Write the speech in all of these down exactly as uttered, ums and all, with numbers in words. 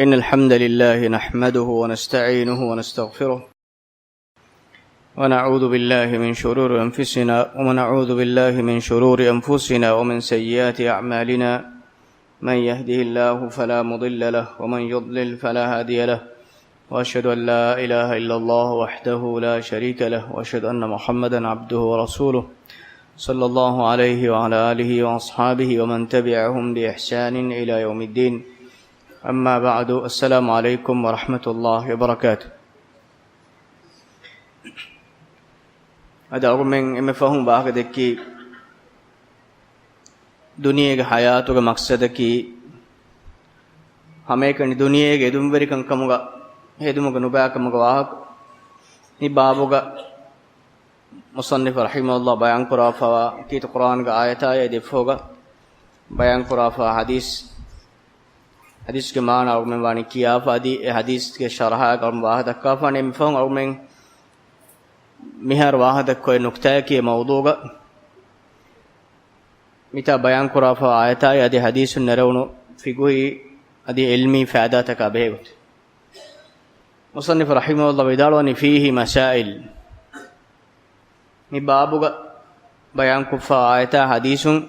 إن الحمد لله نحمده ونستعينه ونستغفره، ونعوذ بالله من شرور أنفسنا، ونعوذ بالله من شرور أنفسنا ومن سيئات أعمالنا. من يهده الله فلا مضل له، ومن يضلل فلا هادي له. وأشهد أن لا إله إلا الله وحده لا شريك له، وأشهد أن محمدا عبده ورسوله، صلى الله عليه وعلى آله وأصحابه ومن تبعهم بإحسان إلى يوم الدين. أما بعد، السلام عليكم ورحمة الله وبركاته. އަދި އަޅުގަނޑުމެން އެންމެ ފަހުން ވާހަކަ ދެއްކީ، ދުނިޔޭގެ ޙަޔާތުގެ މަޤްޞަދަކީ، ހަމައެކަނި ދުނިޔޭގެ އެދުންވެރިކަން ކަމުގަ ހެދުމުގަ ނުބައިކަމުގެ ވާހަކަ. މި ބާބުގަ މުޞައްނިފު ރަޙިމަހުﷲ ބަޔާންކުރާފައިވާ ކީރިތި ޤުރްއާންގެ އާޔަތާއި އެދެފޯގަ ބަޔާންކުރާފައިވާ ޙަދީޘް، ޙަދީޘްގެ މާނަ އަޅުގަނޑުމެން ވަނީ ކިޔާފަ، އަދި އެ ޙަދީޘްގެ ޝަރަޙާގަ އަޅުގަނޑު ވާހަކަ ދައްކާފާނެ. އެންމެ ފަހުން އަޅުގަނޑުމެން މިހާރު ވާހަކަ ދައްކަވާ ނުކްތާއަކީ އެ މައުޟޫޢުގަ މިތާ ބަޔާންކުރާފައިވާ އާޔަތާއި އަދި ޙަދީޘުން ނެރެވުނު ފިޤުހީ އަދި ޢިލްމީ ފައިދާތަކާ ބެހޭގޮތެއް. މުޞައްނިފު ރަޙިމަހުﷲ ވިދާޅުވަނީ، فيه مسائل. މި ބާބުގަ ބަޔާންކޮށްފައިވާ އާޔަތާ ޙަދީޘުން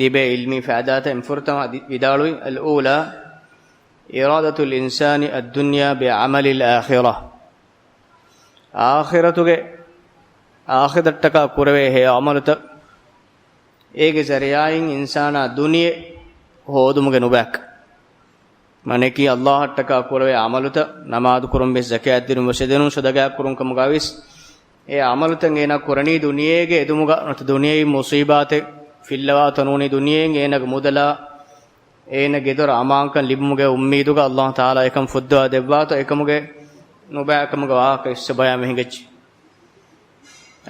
ލިބޭ ޢިލްމީ ފައިދާތައް. އެން ފުރަތަމަ ވިދާޅުވީ، الأولى إرادة الإنسان الدنيا بعمل الآخرة. އާޚިރަތުގެ، އާޚިރަތަށްޓަކާ ކުރެވޭ ހެޔޮ ޢަމަލުތައް، އޭގެ ޒަރިޢާއިން އިންސާނާ ދުނިޔެ ހޯދުމުގެ ނުބައިކަން. މާނައަކީ، ﷲ އަށްޓަކާ ކުރެވޭ ޢަމަލުތައް، ނަމާދު ކުރުން ވެސް، ޒަކާތް ދިނުން ވެސް، އެދެނުން ޞަދަޤާތް ކުރުން ކަމުގައި ވެސް، އެ ޢަމަލުތައް އޭނާ ކުރަނީ ދުނިޔޭގެ އެދުމުގަ ނުވަތަ ދުނިޔެވީ މުޞީބާތެއް ފިއްލަވާތޯ ނޫނީ ދުނިޔެއިން އޭނާގެ މުދަލާ އޭނާ ގެދޮރަށް އަމާންކަން ލިބުމުގެ އުއްމީދުގަ ﷲ ތަޢާލާ އެކަން ފުއްދަވާ ދެއްވާތޯ އެކަމުގެ ނުބައިކަމުގެ ވާހަކަ އިސް ބަޔާންވެ ހިނގައްޖެ.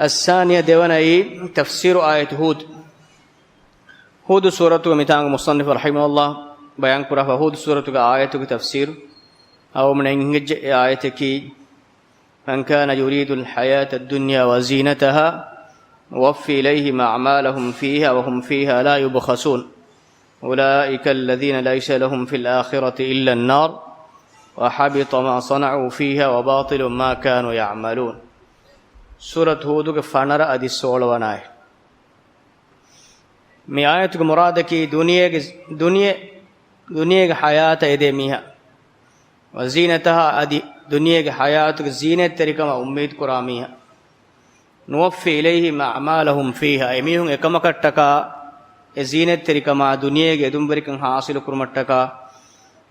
الثانية، ދެވަނައީ، تفسير آية هود. ހޫދު ސޫރަތުގެ މިތާނގަ މުޞައްނިފު ރަޙިމަހުﷲ ބަޔާންކުރާފަ ހޫދު ސޫރަތުގެ އާޔަތުގެ ތަފްސީރު. އަޅުގަނޑުމެންނަށް އެނގިއްޖެ އެ އާޔަތަކީ، من كان يريد الحياة الدنيا وزينتها نوف إليهم أعمالهم فيها وهم فيها لا يبخسون. أولئك الذين ليس لهم في الآخرة إلا النار وحبط ما صنعوا فيها وباطل ما كانوا يعملون. ސޫރަތު ހޫދުގެ ފަނަރަ އަދި ސޯޅަ ވަނަ އާޔަތް. މި އާޔަތުގެ މުރާދަކީ ދުނިޔޭގެ، ދުނިޔެ، ދުނިޔޭގެ ޙަޔާތަށް އެދޭ މީހާ. ވަޒީނަތަހާ، އަދި ދުނިޔޭގެ ޙަޔާތުގެ ޒީނަތްތެރިކަމަށް އުއްމީދު ކުރާ މީހާ. نوف إليهم أعمالهم فيها، އެމީހުން އެކަމަކަށްޓަކާ، އެ ޒީނަތްތެރިކަމާ ދުނިޔޭގެ އެދުންވެރިކަން ޙާޞިލު ކުރުމަށްޓަކާ،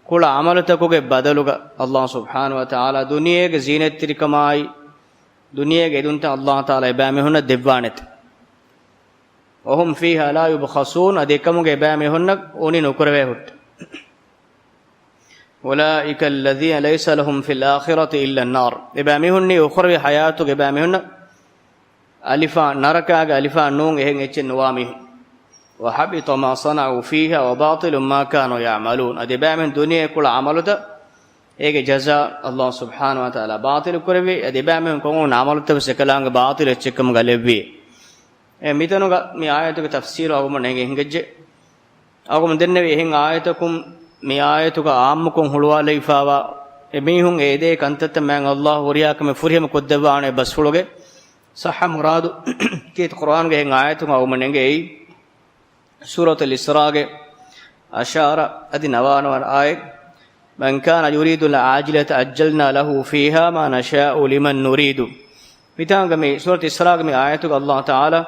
ކުޅަ ޢަމަލުތަކުގެ ބަދަލުގަ ﷲ ސުބްޙާނަހޫ ވަތަޢާލާ ދުނިޔޭގެ ޒީނަތްތެރިކަމާއި، ދުނިޔޭގެ އެދުންތައް ﷲ ތަޢާލާ އެބައިމީހުންނަށް ދެއްވާނެތެ. وهم فيها لا يبخسون، އަދި އެކަމުގެ އެބައިމީހުންނަށް އުނި ނުކުރެވޭ ހުއްޓެ. أولئك الذين ليس لهم في الآخرة إلا النار. އެބައިމީހުންނީ އުޚްރަވީ ޙަޔާތުގެ އެބައިމީހުންނަށް އަލިފާން، ނަރަކާގެ އަލިފާން ނޫން އެހެން އެއްޗެއް ނުވާ މީހުން. وحبط ما صنعوا فيها وباطل ما كانوا يعملون. އަދި އެބައިމީހުން ދުނިޔެ ކުޅަ ޢަމަލުތައް އޭގެ ޖަޒާ ﷲ ސުބްޙާނަހޫ ވަތަޢާލާ ބާޠިލު ކުރެއްވި. އަދި އެބައިމީހުން ކޮށް އުޅުނު ޢަމަލުތައް ވެސް އެކަލާނގެ ބާޠިލު އެއްޗެއްކަމުގަ ލެއްވި. އެ މިތަނުގަ މި އާޔަތުގެ ތަފްސީރު އަޅުގަނޑު އެނގޭ ހިނގައްޖެ. އަޅުގަނޑު ދެންނެވި އެހެން އާޔަތަކުން މި އާޔަތުގަ ޢާއްމުކޮށް ހުޅުވާލެވިފައިވާ އެމީހުން އެ އެދޭ ކަންތައްތައް މާތް ﷲ ހުރިހާ ކަމެއް ފުރިހަމަ ކޮށްދެއްވާނެ ބަސްފުޅުގެ ޞައްޙަ މުރާދު ކީރިތި ޤުރްއާންގެ އެހެން އާޔަތުން އަޅުގަނޑު އެނގޭ. ސޫރަތުލް އިސްރާގެ އަށާރަ އަދި ނަވާނަވަނަ އާޔަތް، من كان يريد العاجلة عجلنا له فيها ما نشاء لمن نريد. މިތާނގަ މި ސޫރަތު އިސްރާގެ މި އާޔަތުގަ ﷲ ތަޢާލާ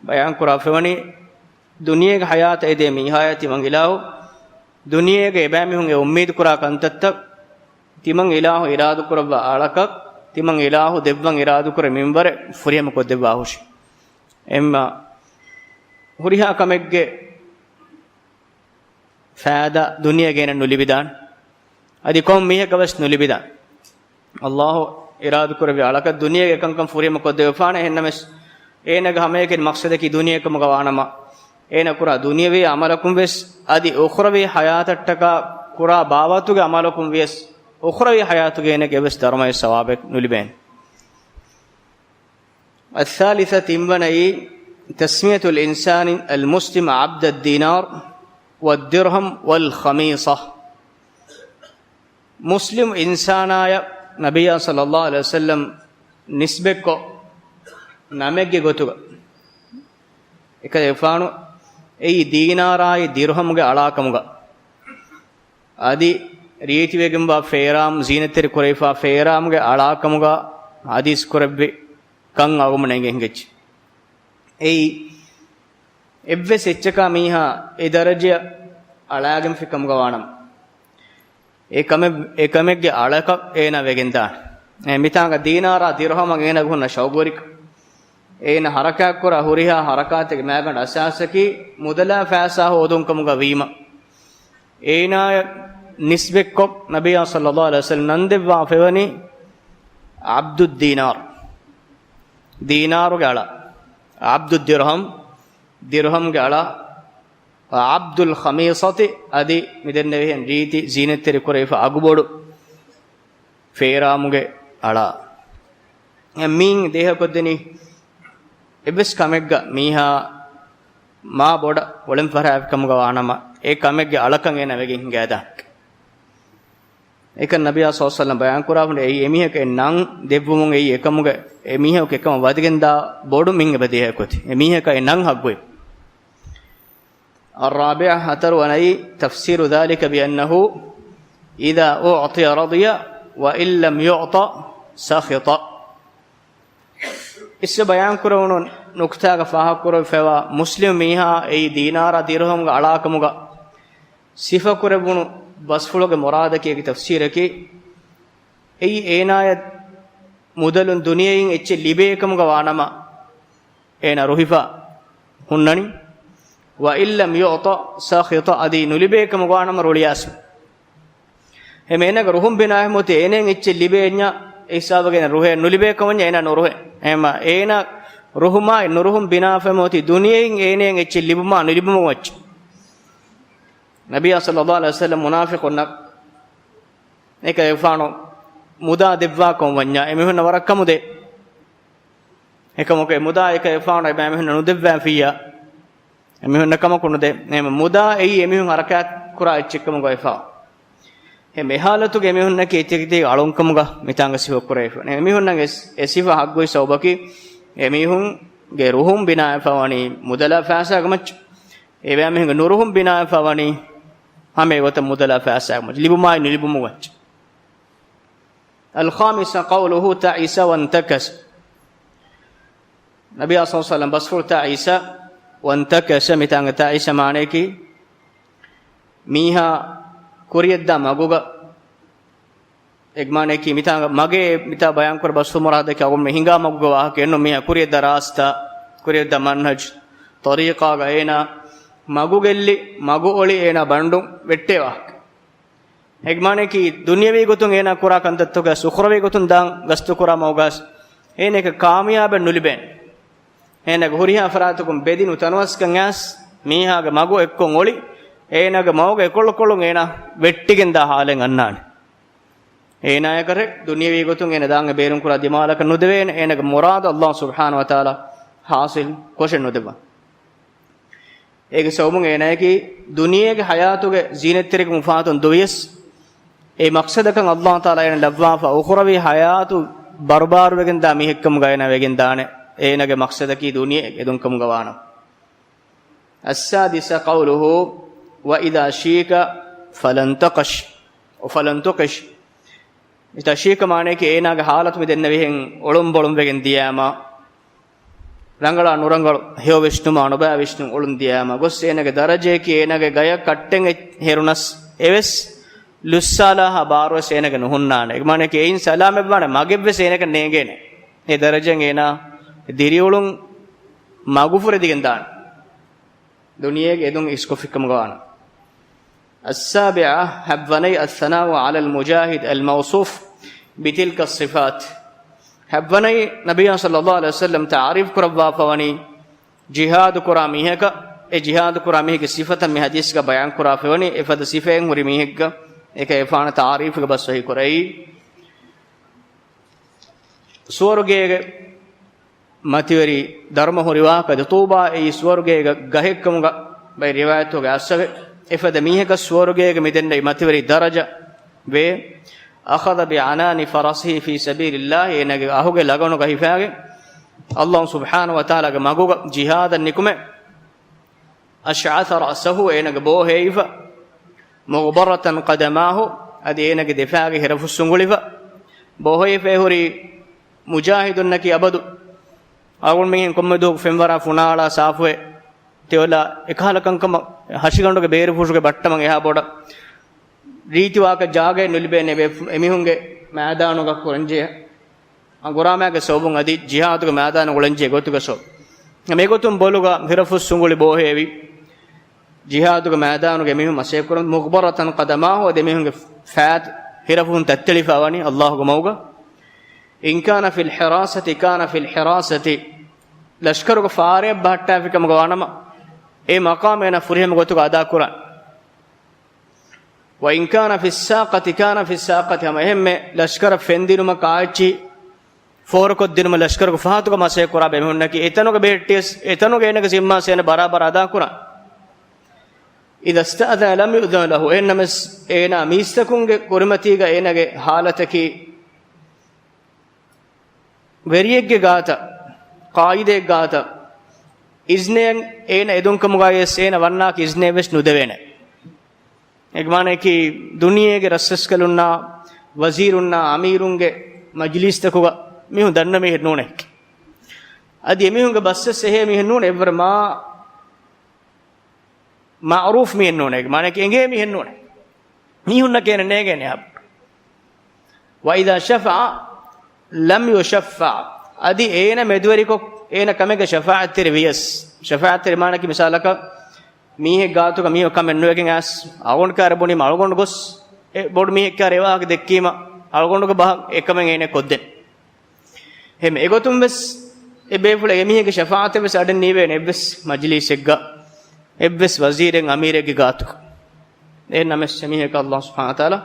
ބަޔާންކުރާފައިވަނީ، ދުނިޔޭގެ ޙަޔާތަށް އެދޭ މީހާޔަށް ތިމަން އިލާހު، ދުނިޔޭގެ އެބައިމީހުން އެ އުއްމީދު ކުރާ ކަންތައްތައް، ތިމަން އިލާހު އިރާދަކުރައްވާ އަޅަކަށް، ތިމަން އިލާހު ދެއްވަން އިރާދަކުރި މިންވަރެއް ފުރިހަމަ ކޮށްދެއްވާހުށި. އެންމެ ހުރިހާ ކަމެއްގެ ފައިދާ ދުނިޔޭގަ އޭނަ ނުލިބިދާނެ. އަދި ކޮން މީހަކަށް ވެސް ނުލިބިދާނެ. ﷲ އިރާދަކުރެއްވި އަޅަކަށް ދުނިޔޭގެ އެކަންކަން ފުރިހަމަ ކޮށްދެވިފާނެ. އެހެންނަމަވެސް، އޭނަގެ ހަމައެކަނި މަޤްޞަދަކީ ދުނިޔެ ކަމުގަ ވާނަމަ، އޭނަ ކުރާ ދުނިޔަވީ ޢަމަލަކުން ވެސް، އަދި އުޚްރަވީ ޙަޔާތަށްޓަކާ ކުރާ ބާވަތުގެ ޢަމަލަކުން ވިޔަސް، އުޚްރަވީ ޙަޔާތުގެ އޭނަގެ އެއްވެސް ދަރުމައެއް ސަވާބެއް ނުލިބޭނެ. الثالثة، ތިންވަނައީ، تسمية الإنسان المسلم عبد الدينار والدرهم والخميصة. މުސްލިމް އިންސާނާޔަށް ނަބިއްޔާ ޞައްލައްލާހު ޢަލައިހި ވަސައްލަމް ނިސްބަތްކޮށް ނަމެއްގެ ގޮތުގަ އެކަލޭގެފާނު އެއީ ދީނާރާއި ދިރުހަމުގެ އަޅާކަމުގަ، އަދި ރީތިވެގެންވާ ފޭރާމް، ޒީނަތްތެރި ކުރެވިފާ ފޭރާމްގެ އަޅާކަމުގަ ޙަދީޘް ކުރެއްވި ކަން އަޅުގަނޑުމެން އެނގިގެން ހިނގައްޖެ. އެއީ އެއްވެސް އެއްޗަކާ މީހާ އެ ދަރަޖަޔަށް އަޅާގެންފި ކަމުގަ ވާނަމަ، އެ ކަމެއް، އެ ކަމެއްގެ އަޅަކަށް އޭނާ ވެގެންދާނެ. އެ މިތާނގަ ދީނާރާ ދިރުހަމަށް އޭނާގެ ހުންނަ ޝައުގުވެރިކަން، އޭނާ ހަރަކާތްކުރާ ހުރިހާ ހަރަކާތެއްގެ މައިގަނޑު އަސާސަކީ މުދަލާ ފައިސާ ހޯދުން ކަމުގަ ވީމަ، އޭނާޔަށް ނިސްބަތްކޮށް ނަބިއްޔާ ޞައްލައްލާހު ޢަލައިހި ވަސައްލަމް ނަންދެއްވާފައިވަނީ ޢަބްދުއްދީނާރު. ދީނާރުގެ އަޅާ. ޢަބްދުއްދިރުހަމް، ދިރުހަމްގެ އަޅާ. ޢަބްދުލް ޚަމީޞަތި، އަދި މިދެންނެވިހެން ރީތި ޒީނަތްތެރި ކުރެވިފަ އަގުބޮޑު ފޭރާމުގެ އަޅާ. މިއިން ދޭހަކޮށްދެނީ އެއްވެސް ކަމެއްގަ މީހާ މާ ބޮޑަށް އޮޅެން ފަރާތް ކަމުގަ ވާނަމަ، އެ ކަމެއްގެ އަޅަކަށް އޭނާ ވެގެން ހިނގައިދާނެ. އެކަން ނަބިއްޔާ ޞައްލައްލާހު ޢަލައިހި ވަސައްލަމް ބަޔާންކުރާފަ އެއީ އެމީހަކަށް އެ ނަން ދެއްވުމުން އެއީ އެކަމުގެ، އެމީހަކު އެކަމަށް ވަދެގެންދާ ބޮޑު މިން އެބަ ދޭހަކޮތި. އެމީހަކަށް އެ ނަން ޙައްޤުވޭ. الرابعة، ހަތަރުވަނައީ، تفسير ذلك بأنه إذا أعطي رضي وإن لم يعط سخط. އިސްވެ ބަޔާންކުރެވުނު ނުކުތާގަ ފާހަގަކުރެވިފައިވާ މުސްލިމް މީހާ އެއީ ދީނާރާ ދިރުހަމްގެ އަޅާކަމުގަ ސިފަކުރެވުނު ބަސްފުޅުގެ މުރާދަކީ ތަފްސީރަކީ، އެއީ އޭނާޔަށް މުދަލުން ދުނިޔެއިން އެއްޗެއް ލިބޭކަމުގަ ވާނަމަ، އޭނާ ރުހިފަ ހުންނަނީ. وإن لم يعط سخط، އަދި ނުލިބޭކަމުގަ ވާނަމަ ރުޅިއައިސް. އެހެން އޭނާގެ ރުހުން ބިނާވެމަ އޮތީ އޭނައަށް އެއްޗެއް ލިބޭ އެންޏާ އެ ހިސާބުގަ އޭނަ ރުހޭ، ނުލިބޭކަމަށް އޭނާ ނުރުހޭ. އެހެންމަ އޭނާ ރުހުމާއި ނުރުހުން ބިނާވެމަ އޮތީ ދުނިޔެއިން އޭނައަށް އެއްޗެއް ލިބުމާ ނުލިބުމުގެ އެއްޗެއް. ނަބިއްޔާ ޞައްލައްލާހު ޢަލައިހި ވަސައްލަމް މުނާފިޤުންނަށް އެކަލޭގެފާނު މުދާ ދެއްވާކަމަށް ވަންޏާ އެމީހުންނަށް ވަރަށް ކަމުދޭ. އެކަމަކު އެ މުދާ އެކަލޭގެފާނު އެބައިމީހުންނަށް ނުދެއްވާފިއްޔާ، އެމީހުންނަށް ކަމަކު ނުދޭ. އެހެން މުދާ އެއީ އެމީހުން ހަރަކާތް ކުރާ އެއްޗެއްކަމުގަ ވެފަ. އެހެން އެހާލަތުގެ އެމީހުންނަކީ އެތިކެތި އަޅުންކަމުގަ މިތާނގަ ސިފަކުރެވިފަ. އެމީހުންނަށް އެ، އެ ސިފަ ޙައްޤުވި ސަބަބަކީ އެމީހުންގެ ރުހުން ބިނާވެފަ ވަނީ މުދަލާ ފައިސާގެ މައްޗަށް. އެބައިމީހުންގެ ނުރުހުން ބިނާވެފަ ވަނީ ހަމަ އެގޮތަށް މުދަލާ ފައިސާގެ މައްޗަށް. ލިބުމާއި ނުލިބުމުގެ މައްޗަށް. الخامسة قوله تعس وانتكس. ނަބިއްޔާ ޞައްލައްލާހު ޢަލައިހި ވަސައްލަމް ބަސްފުޅު ތަޢިސަ ވަންތަކަސަ މިތާނގަ ތަޢިސަ މާނަޔަކީ މީހާ ކުރިޔަށްދާ މަގުގަ، އެގެ މާނަޔަކީ މިތާނގަ މަގޭ މިތާ ބަޔާންކުރި ބަސްފުޅު މުރާދަކީ އަޅުގަނޑުމެން ހިނގާ މަގުގެ ވާހަކަ އެއްނު މީހާ ކުރިޔަށްދާ ރާސްތާ، ކުރިޔަށްދާ މަންހަޖް، ޠަރީޤާގަ އޭނާ މަގުގެއްލި، މަގު އޮޅި އޭނާ ބަނޑުން ވެއްޓޭ ވާހަކަ. އެގެ މާނަޔަކީ ދުނިޔަވީ ގޮތުން އޭނާ ކުރާ ކަންތައްތަކުގަ އުޚްރަވީ ގޮތުން ދާން ގަސްތުކުރާ މަގުގަސް އޭނައަކަށް ކާމިޔާބެއް ނުލިބޭނެ. އޭނަގެ ހުރިހާ ފަރާތަކުން ބެދި ނުތަނަވަސްކަން އައިސް މީހާގެ މަގު އެއްކޮށް އޮޅި އޭނާގެ މަގުގެ އެކޮޅުކޮޅުން އޭނާ ވެއްޓިގެންދާ ހާލެއް އަންނާނެ. އޭނާޔަކަށް ދުނިޔަވީ ގޮތުން އޭނަ ދާން ބޭރުންކުރާ ދިމާލަކަށް ނުދެވޭނެ، އޭނަގެ މުރާދު ﷲ ސުބްޙާނަހޫ ވަތަޢާލާ ޙާޞިލް ކޮށެއް ނުދެއްވާ. އޭގެ ސަބަބުން އޭނާޔަކީ ދުނިޔޭގެ ޙަޔާތުގެ ޒީނަތްތެރިކަމުގެ ފަހަތުން ދުވިޔަސް، އެ މަޤްޞަދަކަށް ﷲ ތަޢާލާ އޭނަ ލައްވާފަ، އުޚްރަވީ ޙަޔާތު ބަރުބާރުވެގެންދާ މީހެއްކަމުގަ އޭނާ ވެގެންދާނެ. އޭނާގެ މަޤްޞަދަކީ ދުނިޔެ އެދުންކަމުގަ ވާނަމަ. السادسة قوله وإذا شيك فلانتقش، فلانتقش. ތަޝީކަ މާނަޔަކީ އޭނާގެ ޙާލަތު މި ދެންނެވިހެން އޮޅުންބޮޅުން ވެގެން ދިޔާމަ، ރަނގަޅާ ނުރަނގަޅު، ހެޔޮ ވިސްނުމާ ނުބައި ވިސްނުން އޮޅުން ދިޔާމަ ގޮސް އޭނާގެ ދަރަޖަޔަކީ އޭނާގެ ގަޔަށް ކައްޓެއް އެ-، ހެރުނަސް އެވެސް ލުއްސާލާހާ ބާރުވެސް އޭނާގެ ނުހުންނާނެ. އެގެ މާނަޔަކީ އެއިން ސަލާމަތްވާނެ މަގެއްވެސް އޭނަކަށް ނޭނގޭނެ. އެ ދަރަޖައިން އޭނާ ދިރިއުޅުން މަގުފުރެދިގެން ދާނެ. ދުނިޔޭގެ އެދުން އިސްކޮށްފިކަމުގަ ވާނަމަ. السابعة، ހަތްވަނައި، الثناء على المجاهد الموصوف بتلك الصفات. ހަތްވަނައި، ނަބިއްޔާ ޞައްލައްލާހު ޢަލައިހި ވަސައްލަމް ތަޢުރީފު ކުރައްވާފަ ވަނީ ޖިހާދު ކުރާ މީހަކަށް، އެ ޖިހާދު ކުރާ މީހެއްގެ ސިފަތައް މި ޙަދީޘްގަ ބަޔާން ކުރާފަ ވަނީ، އެފަދަ ސިފައެއް ހުރި މީހެއްގަ އެކަލޭގެފާނު ތަޢުރީފުގެ ބަސް ވަހީ ކުރައީ. ސުވަރުގޭގެ މަތިވެރި ދަރުމަ ހުރި ވާހަކަ ދެ، ޠޫބާ އެއީ ސުވަރުގޭގެ ގަހެއްކަމުގަ ބައި ރިވާޔަތުގަ އައްސަވެ. އެފަދަ މީހަކަށް ސުވަރުގޭގެ މި ދެންނެވި މަތިވެރި ދަރަޖަ، ވޭ. أخذ بعنان فرسه في سبيل الله، އޭނާގެ އަހުގެ ލަގަނުގަ ހިފާގެން ﷲ ސުބްޙާނަހޫ ވަތަޢާލާގެ މަގުގަ ޖިހާދަށް ނިކުމެ. أشعث رأسه، އޭނާގެ ބޯ ހޭއިފަ. مغبرة قدماه، އަދި އޭނާގެ ދެފާގެ ހިރަފުއްސުނގުޅިފަ. ބޯ ހޭއިފަ ހުރި މުޖާހިދުންނަކީ އަބަދު އަޅުގަނޑުމެން ކޮންމެ ދުވަހަކު ފެންވަރާ ފުނާޅާ ސާފުވެ ތެޔޮލާ އެކަހަލަ ކަންކަމަށް ހަށިގަނޑުގެ ބޭރުފުށުގެ ބައްޓަމަށް އެހާ ބޮޑަށް ރީތިވާކަށް ޖާގައެއް ނުލިބޭނެ އެބޭފު-، އެމީހުންގެ މައިދާނުގަ ކުރަންޖެހޭ. އަނގުރާމައިގެ ސަބަބުން އަދި ޖިހާދުގެ މައިދާނު އުޅެންޖެހޭ ގޮތުގެ ސަބަބު. މިގޮތުން ބޮލުގަ ހިރަފުއްސުނގުޅި ބޯހޭވި ޖިހާދުގެ މައިދާނުގަ މީހުން މަސައްކަތް ކުރަން. مغبرة قدماه، އަދި މީހުންގެ ފައިތި ހިރަފުން ތައްތެޅިފަވަނީ ﷲގެ މަގުގަ. إن كان في الحراسة كان في الحراسة، ލަޝްކަރުގެ ފާރެއަށް ބަހައްޓާފިކަމުގަ ވާނަމަ، އެ މަޤާމު އޭނާ ފުރިހަމަ ގޮތުގަ އަދާކުރާނެ. وإن كان في الساقة كان في الساقة، ހަމަ އެހެންމެ ލަޝްކަރަށް ފެންދިނުމަކާ އެއްޗި ފޯރުކޮށްދިނުމަށް ލަޝްކަރުގެ ފަހަތުގަ މަސައްކަތް ކުރާ ބޭފުޅުންނަކީ، އެތަނުގަ ބެހެއްޓިޔަސް، އެތަނުގަ އޭނަގެ ޒިންމާ އޭނަ ބަރާބަރަށް އަދާކުރާނެ. إذا استأذن لم يؤذن له، އެހެންނަމަވެސް އޭނާ މީސްތަކުންގެ ކުރިމަތީގަ އޭނަގެ ހާލަތަކީ، ވެރިއެއްގެ ގާތަށް، ޤާއިދެއްގެ ގާތަށް އިޒްނެއް އޭނަ އެދުންކަމުގައިވެސް އޭނަ ވަންނާކީ އިޒްނެއްވެސް ނުދެވޭނެ. އޭގެ މާނައަކީ، ދުނިޔޭގެ ރަސްރަސްކަލުންނާ، ވަޒީރުންނާ، އަމީރުންގެ މަޖިލީސްތަކުގަ މީހުން ދަންނަ މީހެއް ނޫނޭ. އަދި އެމީހުންގެ ބަސްވެސް އެހޭ މީހެއް ނޫނޭ. އެއްވަރަށް މާ މަޢުރޫފް މީހެއް ނޫނޭ. އޭގެ މާނައަކީ އެނގޭ މީހެއް ނޫނޭ. މީހުންނަކީ އޭނަ ނޭނގޭނެ އެހާ. وإذا شفع لم يشفع، އަދި އޭނަ މެދުވެރިކޮށް އޭނަ ކަމެއްގަ ޝަފާޢަތްތެރި ވިޔަސް، ޝަފާޢަތްތެރި މާނައަކީ މިސާލަކަށް މީހެއް ގާތުގަ މީހަކު ކަމެއް ނުވެގެން އައިސް އަޅުގަނޑު ކާރަށް ބުނީމަ އަޅުގަނޑު ގޮސް އެ ބޮޑު މީހެއް ކާރަށް އެ ވާހަކަ ދެއްކީމަ އަޅުގަނޑުގެ ބަހަށް އެކަމެއް އޭނަ ކޮށްދޭނެ. އެހެން އެގޮތުން ވެސް އެ ބޭފުޅަށް އެމީހެއްގެ ޝަފާޢަތެއް ވެސް އަޑެއް ނީވޭނެ އެއްވެސް މަޖިލީސެއްގަ، އެއްވެސް ވަޒީރެއް އަމީރެއްގެ ގާތުގަ. އެހެން ނަމަވެސް އެމީހަކަށް ﷲ ސުބްޙާނަހޫ ވަތަޢާލާ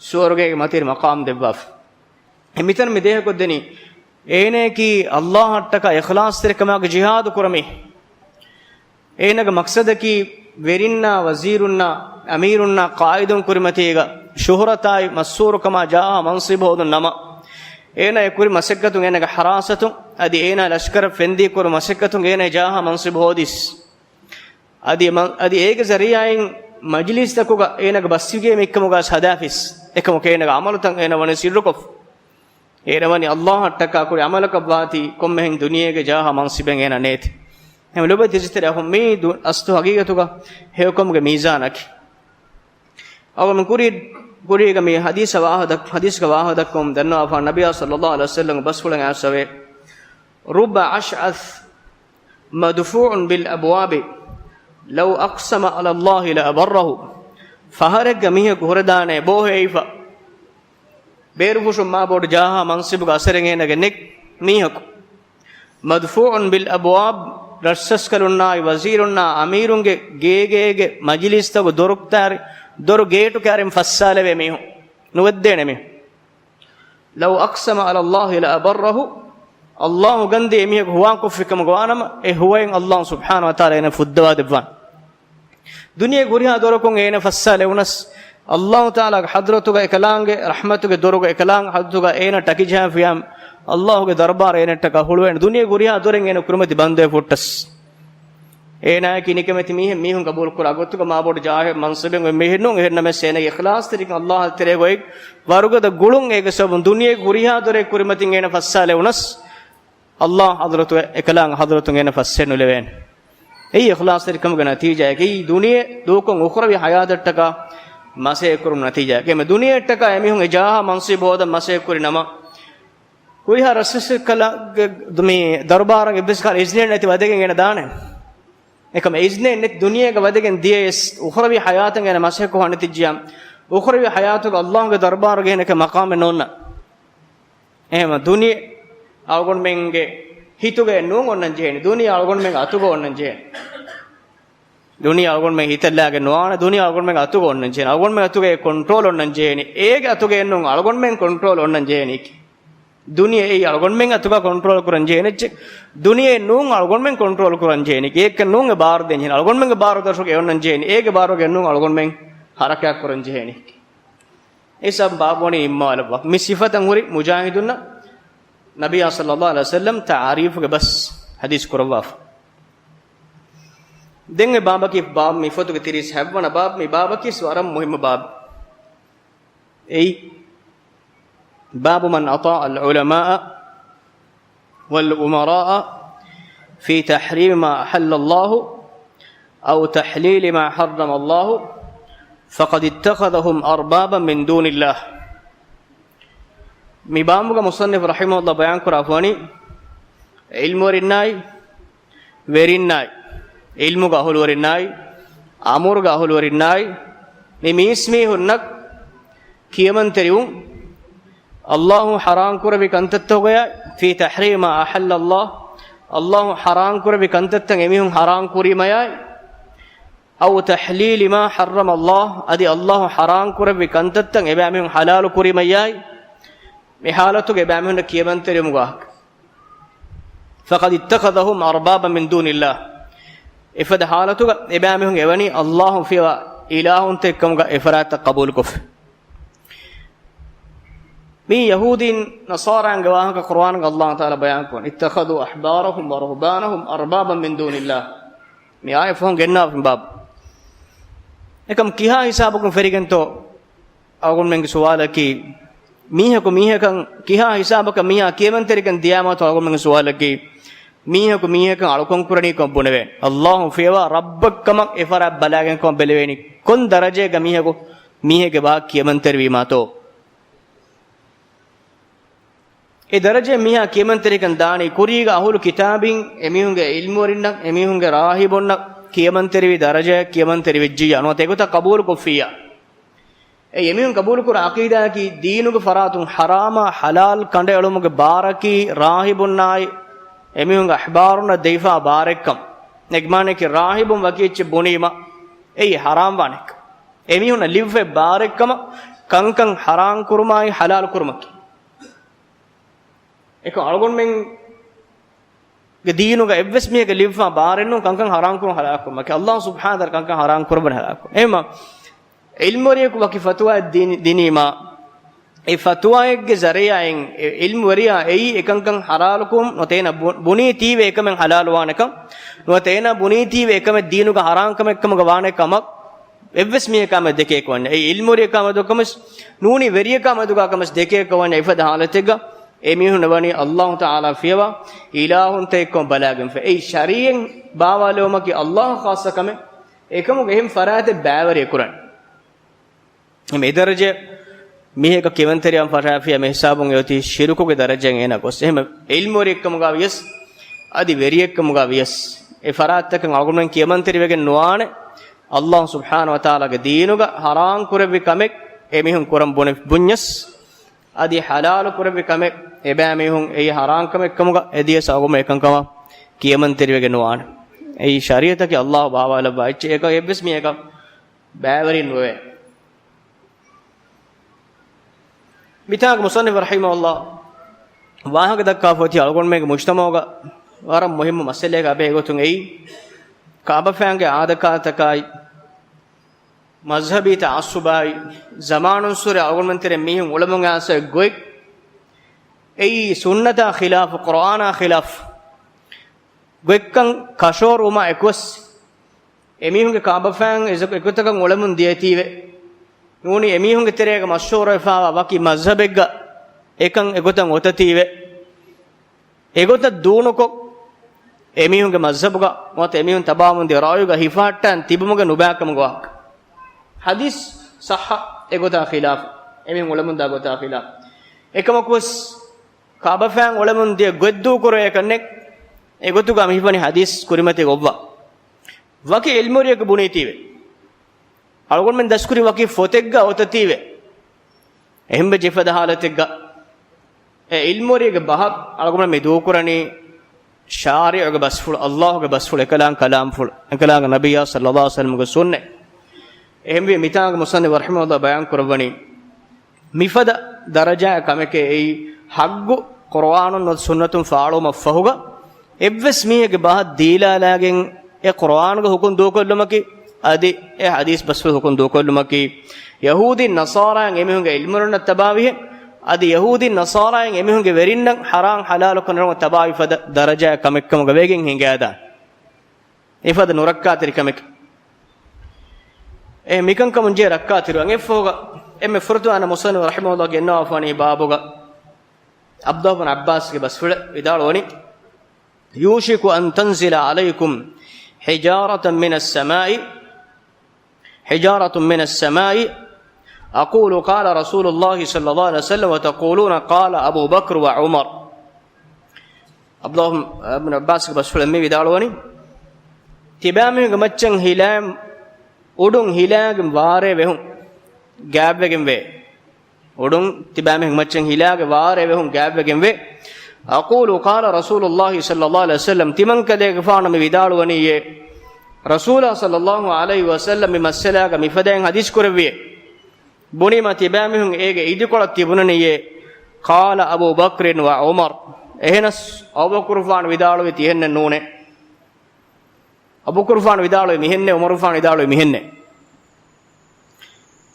ސުވަރުގޭގެ މަތިން މަޤާމް ދެއްވާފަ. އެ މިތަން މި ދޭހަކޮށްދެނީ، އޭނައަކީ ﷲ އަށްޓަކާ އިޚްލާޞްތެރިކަމާގެ ޖިހާދު ކުރަމީ. އޭނަގެ މަޤްޞަދަކީ ވެރިންނާ، ވަޒީރުންނާ، އަމީރުންނާ، ޤާއިދުން ކުރިމަތީގަ ޝުހުރަތާއި މަޝްހޫރުކަމާ ޖާހާ މަންޞިބު ހޯދުން ނަމަ، އޭނާ އެ ކުރި މަސައްކަތުން އޭނާގެ ޙަރާސަތުން އަދި އޭނާ ލަޝްކަރަށް ފެންދީ ކުރި މަސައްކަތުން އޭނާ ޖާހާ މަންޞިބު ހޯދިސް. އަދި މަ-، އަދި އޭގެ ޒަރީޢާއިން މަޖިލީސްތަކުގަ އޭނާގެ ބަސްވެގެން އެއްކަމުގަ ހަދާފިސް. އެކަމަކު އޭނާގެ ޢަމަލުތައް އޭނާ ވަނީ ސިއްރުކޮށް. އޭނަ ވަނީ ﷲ އަށްޓަކާ ކުރި ޢަމަލަކަށް ވާތީ ކޮންމެހެން ދުނިޔޭގެ ޖާހާ މަންސިބެއް އޭނަ ނޭތި. އެހެން ލޮބުވެތި އިޒްތެރި އަޚުން، މީ ދު-، އަސްލު ހަގީގަތުގަ ހެޔޮކަމުގެ މީޒާނަކީ. އަވަމި ކުރި-، ކުރީގަ މި ޙަދީޘަށް ވާހަކަ ދައް-، ޙަދީޘްގެ ވާހަކަ ދައްކަމުން ދަންނަވާފަ، ނަބިއްޔާ ޞައްލައްލާހު ޢަލައިހި ވަސައްލަމްގެ ބަސްފުޅެއް އައިސްފަވޭ، رب أشعث مدفوع بالأبواب لو أقسم على الله لأبره. ފަހަރެއްގަ މީހަކު ހުރެދާނެ ބޯހޭއިފަ، ބޭރުފުށުން މާ ބޮޑު ޖާހާ މަންސިބުގެ އަސަރެއް އޭނަގެ ނެތް މީހަކު. مدفوع بالأبواب، ރަސްރަސްކަލުންނާއި ވަޒީރުންނާ އަމީރުންގެ ގޭގޭގެ މަޖިލީސްތަކު ދޮރު ކާރި-، ދޮރު ގޭޓު ކާރިން ފައްސާލެވޭ މީހުން. ނުވެއްދޭނެ މީހުން. لو أقسم على الله لأبره، ﷲ ގަންދީ އެމީހަކު ހުވާކޮށްފިކަމުގަ ވާނަމަ، އެ ހުވައިން ﷲ ސުބްޙާނަހޫ ވަތަޢާލާ އޭނަ ފުއްދަވާ ދެއްވާނެ. ދުނިޔޭގެ ހުރިހާ ދޮރަކުން އޭނަ ފައްސާލެވުނަސް، ﷲ ތަޢާލާގެ ޙަޟްރަތުގަ އެކަލާނގެ ރަޙްމަތުގެ ދޮރުގަ އެކަލާނގެ ޙަޟްރަތުގަ އޭނަ ޓަކިޖަހާފިޔާ، ﷲގެ ދަރުބާރަށް އޭނައަށްޓަކާ ހުޅުވޭނެ. ދުނިޔޭގެ ހުރިހާ ދޮރެއް އޭނަ ކުރިމަތި ބަންދުވެފަ ހުއްޓަސް. އޭނާއަކީ ނިކަމެތި މީހެއް، މީހުން ގަބޫލުކުރާ ގޮތުގަ މާބޮޑު ޖާހެއް މަންސަބެއް އޮތް މީހެއް ނޫން. އެހެންނަމަވެސް އޭނަގެ އިޚްލާޞްތެރިކަން ﷲއަށް ތެރޭގައި ވަރުގަދަ ގުޅުން އޭގެ ސަބަބުން ދުނިޔޭގެ ހުރިހާ ދޮރެއް ކުރިމަތިން އޭނަ ފައްސާލެވުނަސް، ﷲ ޙަޟްރަތު އެކަލާނގެ ޙަޟްރަތުން އޭނަ ފައްސެއް ނުލެވޭނެ. އެއީ އިޚްލާޞްތެރިކަމުގެ ނަތީޖާއަކީ، ދުނިޔެ ދޫކޮށް އުޚްރަވީ ޙަޔާތަށްޓަކާ މަސައްކަތް ކުރުމުގެ ނަތީޖާއަކީ. އެމެ ދުނިޔެއަށްޓަކާ އެމީހުން އެ ޖާހާ މަންސިބު ހޯދަން މަސައްކަތް ކުރި ނަމަ، ހުރިހާ ރަސްރަސްކަލާނގެ މި ދަރުބާރަށް އެއްވެސް ކަހަލަ އިޒްނެއް ނެތި ވަދެގެން އޭނަ ދާނެ. އެކަމަ އިޒްނެއް ނެތި ދުނިޔޭގަ ވަދެގެން ދިޔަޔަސް، އުޚްރަވީ ޙަޔާތަށް އޭނަ މަސައްކަތް ކޮށް ނެތިއްޖިޔާ، އުޚްރަވީ ޙަޔާތުގަ ﷲގެ ދަރުބާރުގަ އޭނަކަށް މަޤާމެއް ނޯންނާނެ. އެހެންވީމަ ދުނިޔެ އަޅުގަނޑުމެންގެ ހިތުގައެއް ނޫން އޮންނަން ޖެހޭނެ. ދުނިޔެ އަޅުގަނޑުމެންގެ އަތުގަ އޮންނަން ޖެހޭނެ. ދުނިޔެ އަޅުގަނޑުމެން ހިތަށްލާގެން ނުވާނެ. ދުނިޔެ އަޅުގަނޑުމެން އަތުގަ އޮންނަން ޖެހޭނެ. އަޅުގަނޑުމެން އަތުގައޭ ކޮންޓްރޯލް އޮންނަން ޖެހޭނީ. އޭގެ އަތުގައެއް ނޫން، އަޅުގަނޑުމެން ކޮންޓްރޯލް އޮންނަން ޖެހޭނީ. ދުނިޔެ އެއީ އަޅުގަނޑުމެން އަތުގަ ކޮންޓްރޯލް ކުރަން ޖެހޭނެ އެއްޗެއް. ދުނިޔެ ނޫން އަޅުގަނޑުމެން ކޮންޓްރޯލް ކުރަން ޖެހޭނީ. އޭކަށް ނޫން އެ ބާރު ދޭން ޖެހޭނީ. އަޅުގަނޑުމެންގެ ބާރު ދަށުގަ އެ އޮންނަން ޖެހޭނީ. އޭގެ ބާރުގަ ނޫން އަޅުގަނޑުމެން ޙަރަކާތް ކުރަން ޖެހޭނީ. އެ ހިސާބުން ބާބު ވަނީ ނިންމާލައްވާ. މި ސިފަތައް ހުރި މުޖާހިދުންނަށް ނަބިއްޔާ ޞައްލައްލާހު ޢަލައިހި ވަސައްލަމް ތަޢުރީފުގެ ބަސް ޙަދީޘް ކުރައްވާފަ. ދެން އެ ބާބަކީ ބާބު މި ފޮތުގެ ތިރީސް ހަތްވަނަ ބާބު. މި ބާބަކީ ވަރަށް މުހިއްމު ބާބު. އެއީ، باب من أطاع العلماء والأمراء في تحريم ما أحل الله أو تحليل ما حرم الله فقد اتخذهم أربابا من دون الله. މި ބާބުގަ މުޞައްނިފު ރަޙިމަހުﷲ ބަޔާން ކުރާފަ ވަނީ، ޢިލްމުވެރިންނާއި، ވެރިންނާއި، ޢިލްމުގެ އަހުލުވެރިންނާއި، އަމުރުގެ އަހުލުވެރިންނާއި، މި މީސްމީހުންނަށް ކިޔަމަންތެރިވުން، ﷲ ޙަރާން ކުރެއްވި ކަންތައްތަކުގައި، في تحريم ما أحل الله، ﷲ ޙަރާން ކުރެއްވި ކަންތައްތައް އެމީހުން ޙަރާން ކުރީމަޔާއި، أو تحليل ما حرم الله، އަދި ﷲ ޙަރާން ކުރެއްވި ކަންތައްތައް އެބައިމީހުން ޙަލާލު ކުރީމަޔާއި، މި ޙާލަތުގަ އެބައިމީހުންނަށް ކިޔަމަންތެރިވުމުގެ ވާހަކަ. فقد اتخذهم أربابا من دون الله. އެފަދަ ޙާލަތުގަ އެބައިމީހުން އެވަނީ ﷲ ފިޔަވާ އިލާހުންތައް އެއްކަމުގަ އެފަރާތްތައް ޤަބޫލުކޮށްފަ. މީ ޔަހޫދީން ނަޞާރާންގެ ވާހަކަ ޤުރުއާންގަ ﷲ ތަޢާލާ ބަޔާންކުރަނީ، اتخذوا أحبارهم ورهبانهم أربابا من دون الله. މި އާޔަތް ފަހުން ގެންނާފަ މި ބާބު. އެކަމް ކިހާ ހިސާބަކުން ފެރިގެންތޯ އަޅުގަނޑުމެންގެ ސުވާލަކީ، މީހަކު މީހަކަށް ކިހާ ހިސާބަކަށް މީހާ ކިޔަމަންތެރިކަން ދިޔާމާތޯ އަޅުގަނޑުމެންގެ ސުވާލަކީ، މީހަކު މީހަކަށް އަޅުކަން ކުރަނީ ކޮން ބުނެވޭ؟ ﷲ ފިޔަވާ ރައްބެއްކަމަށް އެފަރާތް ބަލާގެން ކޮން ބެލެވޭނީ؟ ކޮން ދަރަޖައެއްގަ މީހަކު މީހެއްގެ ވާހަކަ ކިޔަމަންތެރިވީމާތޯ؟ އެ ދަރަޖައެއް މީހާ ކިޔަމަންތެރިކަން ދާނީ ކުރީގަ އަހުލު ކިތާބިން އެމީހުންގެ ޢިލްމުވެރިންނަށް، އެމީހުންގެ ރާހިބުންނަށް ކިޔަމަންތެރިވި ދަރަޖައެއް ކިޔަމަންތެރިވެއްޖިއްޔާ ނުވަތަ އެގޮތަށް ޤަބޫލުކޮށްފިއްޔާ. އެ އެމީހުން ޤަބޫލުކުރާ ޢަޤީދާއަކީ ދީނުގެ ފަރާތުން ޙަރާމާ ޙަލާލް ކަނޑައެޅުމުގެ ބާރަކީ ރާހިބުންނާއި އެމީހުންގެ އަޙްބާރުންނަށް ދެވިފާ ބާރެއްކަން. އޭގެ މާނައަކީ ރާހިބުން ވަކި އެއްޗެއް ބުނީމަ އެއީ ޙަރާމް ވާނެކަން. އެމީހުންނަށް ލިބިފައި ބާރެއްކަމަށް ކަންކަން ޙަރާމް ކުރުމާއި ޙަލާލު ކުރުމަކީ. އެކަމް އަޅުގަނޑުމެންގެ ދީނުގަ އެއްވެސް މީހެއްގެ ލިބިފާ ބާރެއް ނޫން ކަންކަން ޙަރާމް ކުރުން ޙަލާލު ކުރުމަކީ. ﷲ ސުބްޙާނަހޫ ވަތަޢާލާ ކަންކަން ޙަރާމް ކުރައްވަން ޙަލާލު ކުރުން. އެހެންމަ ޢިލްމުވެރިޔަކު ވަކި ފަތުވާއެއް ދިނި-، ދިނީމާ، އެ ފަތުވާއެއްގެ ޒަރީޢާއިން އެ ޢިލްމުވެރިޔާ އެއީ އެކަންކަން ޙަލާލުކުރުން ނުވަތަ އޭނަ ބު-، ބުނީތީވެ އެކަމެއް ޙަލާލުވާނެކަން، ނުވަތަ އޭނަ ބުނީތީވެ އެކަމެއް ދީނުގަ ޙަރާމް ކަމެއް ކަމުގަ ވާނެ ކަމަށް އެއްވެސް މީހަކާ މެދު ދެކޭކަށް ވަންޏާ، އެ ޢިލްމުވެރިޔަކާ މެދު ކަމެސް ނޫނީ ވެރިޔަކާ މެދުގާ ކަމެސް ދެކޭކަށް ވަންޏާ، އެފަދަ ޙާލަތެއްގަ އެމީހުން ވަނީ ﷲ ތަޢާލާ ފިޔަވާ އިލާހުންތައް އެއްކޮށް ބަލާގެންފަ. އެއީ ޝަރީޢަތް ބާވާލެވުމަކީ ﷲ އަށް ޚާއްޞަ ކަމެއް. އެކަމުގެ އެހެން ފަރާތެއް ބައިވެރި ކުރަން. މި ދަރަޖަ މީހަކަށް ކިޔަމަންތެރިވާން ފަށާފިޔާ މި ހިސާބުން އެއޮތީ ޝިރުކުގެ ދަރަޖައިން އޭނަ ގޮސް. އެހެން ޢިލްމުވެރިއެއްކަމުގާ ވިޔަސް، އަދި ވެރިއެއްކަމުގާ ވިޔަސް، އެ ފަރާތްތަކަށް އަޅުގަނޑުމެން ކިޔަމަންތެރިވެގެން ނުވާނެ. ﷲ ސުބްޙާނަހޫ ވަތަޢާލާގެ ދީނުގަ ޙަރާމް ކުރެއްވި ކަމެއް އެމީހުން ކުރަން ބުނެ-، ބުންޏަސް، އަދި ޙަލާލު ކުރެއްވި ކަމެއް އެބައިމީހުން އެއީ ޙަރާމް ކަމެއްކަމުގަ އެދިޔަސް އަޅުގަނޑުމެން އެކަންކަމަށް ކިޔަމަންތެރިވެގެން ނުވާނެ. އެއީ ޝަރީޢަތަކީ ﷲ ބާވާލައްވާ އެއްޗެއް. އެކަން އެއްވެސް މީހަކަށް ބައިވެރި ނުވޭ. މިތާގަ މުޞައްނިފު ރަޙިމަހުﷲ ވާހަކަ ދައްކާފަ އޮތީ އަޅުގަނޑުމެންގެ މުޖްތަމަޢުގަ ވަރަށް މުހިއްމު މައްސަލައެއްގެ އަބަހުގެ ގޮތުން އެއީ، ކަޢުބާފައިންގެ އާދަކާތަކާއި، މަޒްހަބީ ތަޢައްޞުބާއި، ޒަމާނުއްސުރެ އަޅުގަނޑުމެން ތެރޭ މީހުން އުޅެމުން އައިސް ގޮތް، އެއީ ސުންނަތާ ޚިލާފު، ޤުރުއާނާ ޚިލާފު ގޮތްކަން ކަށަވަރުވުމާ އެކުވެސް، އެމީހުންގެ ކަޢުބާފައިން އެ-، އެގޮތަކަށް އުޅެމުން ދިޔަތީވެ. ނޫނީ އެމީހުންގެ ތެރޭގަ މަޝްހޫރުވެފާވާ ވަކި މަޒްހަބެއްގަ އެކަން އެގޮތަށް އޮތަތީވެ. އެގޮތަށް ދޫނުކޮށް، އެމީހުންގެ މަޒްހަބުގަ ނުވަތަ އެމީހުން ތަބާވަމުންދިޔަ ރައުޔުގަ ހިފަހައްޓާން ތިބުމުގެ ނުބައިކަމުގެ ވާހަކަ. ޙަދީޘް ޞައްޙަ އެގޮތާ ޚިލާފު. އެމީހުން އުޅެމުންދާ ގޮތާ ޚިލާފު. އެކަމަކުވެސް، ކަޢުބާފައިން އުޅެމުން ދިޔަ ގޮތް ދޫކުރޭ ކަންނެއް އެގޮތުގަ މި ހިފަނީ ޙަދީޘް ކުރިމަތީގަ އޮއްވާ. ވަކި ޢިލްމުވެރިޔަކު ބުނީތީވެ. އަޅުގަނޑުމެން ދަސްކުރި ވަކި ފޮތެއްގަ އޮތަތީވެ. އެހެންވެ ޖެފަދަ ޙާލަތެއްގަ އެ ޢިލްމުވެރިޔެއްގެ ބަހަށް އަޅުގަނޑުމެން މި ދޫކުރަނީ ޝާރިޢުގެ ބަސްފުޅު، ﷲގެ ބަސްފުޅު، އެކަލާނގެ ކަލާމްފުޅު، އެކަލާނގެ ނަބިއްޔާ ޞައްލައްލާހު ޢަލައިހި ވަސައްލަމްގެ ސުންނަތް. އެހެންވީ މިތާނގަ މުޞައްނިފު ރަޙިމަހުﷲ ބަޔާން ކުރައްވަނީ، މިފަދަ ދަރަޖާއެއް ކަމެކޭ އެއީ، ޙައްޤު ޤުރުއާނުން ނުވަތަ ސުންނަތުން ފާޅުވުމަށްފަހުގަ، އެއްވެސް މީހެއްގެ ބަހަށް ދީލާލާގެން އެ ޤުރުއާނުގެ ޙުކުމް ދޫކޮށްލުމަކީ، އަދި އެ ޙަދީޘް ބަސްފުޅު ހުކުން ދޫކޮށްލުމަކީ، ޔަހޫދީން ނަޞާރާއިން އެމީހުންގެ ޢިލްމުވެރިންނަށް ތަބާވިހެން، އަދި ޔަހޫދީން ނަޞާރާއިން އެމީހުންގެ ވެރިންނަށް ޙަރާން ޙަލާލު ކަންނަރުމަށް ތަބާވި ފަދަ ދަރަޖާ ކަމެއްކަމުގަ ވެގެން ހިނގާދާނެ. އެފަދަ ނުރައްކާތެރިކަމެކެ. އެ މިކަންކަމުން ޖެހޭ ރައްކާތެރިވާން އެއްފަހުގަ އެންމެ ފުރަތަމަ މުޞައްނިފު ރަޙިމަހުﷲ ގެންނަވާފާނީ ބާބުގަ ޢަބްދުﷲ ބިން ޢައްބާސްގެ ބަސްފުޅެއް ވިދާޅުވަނީ، يوشك أن تنزل عليكم حجارة من السماء، حجارة من السماء، أقول قال رسول الله صلى الله عليه وسلم وتقولون قال أبو بكر وعمر. ޢަބްދުﷲ ބިން ޢައްބާސްގެ ބަސްފުޅެއް މި ވިދާޅުވަނީ، ތިބާމީހުންގެ މައްޗަށް ހިލާ، އުޑުން ހިލާގެ ވާރޭ ވެހުން ގާތްވެގެންވޭ. އުޑުން ތިބާމީހުން މައްޗަށް ހިލާގެ ވާރޭ ވެހުން ގާތްވެގެންވޭ. أقول قال رسول الله صلى الله عليه وسلم، ތިމަންކަލޭގެފާނު މި ވިދާޅުވަނީއޭ، ރަސޫލާ صلى الله عليه وسلم މި މައްސަލާގަ މިފަދައިން ޙަދީޘް ކުރެއްވިއޭ. ބުނީމަ ތިބާމީހުން އޭގެ އިދިކޮޅަށް ތިބުނަނީއޭ، قال أبو بكر وعمر، އެހެނަސް އަބޫބަކުރުފާނު ވިދާޅުވީ ތިހެންނެއް ނޫނޭ. އަބޫބަކުރުފާނު ވިދާޅުވީ މިހެންނޭ، ޢުމަރުފާނު ވިދާޅުވީ މިހެންނޭ.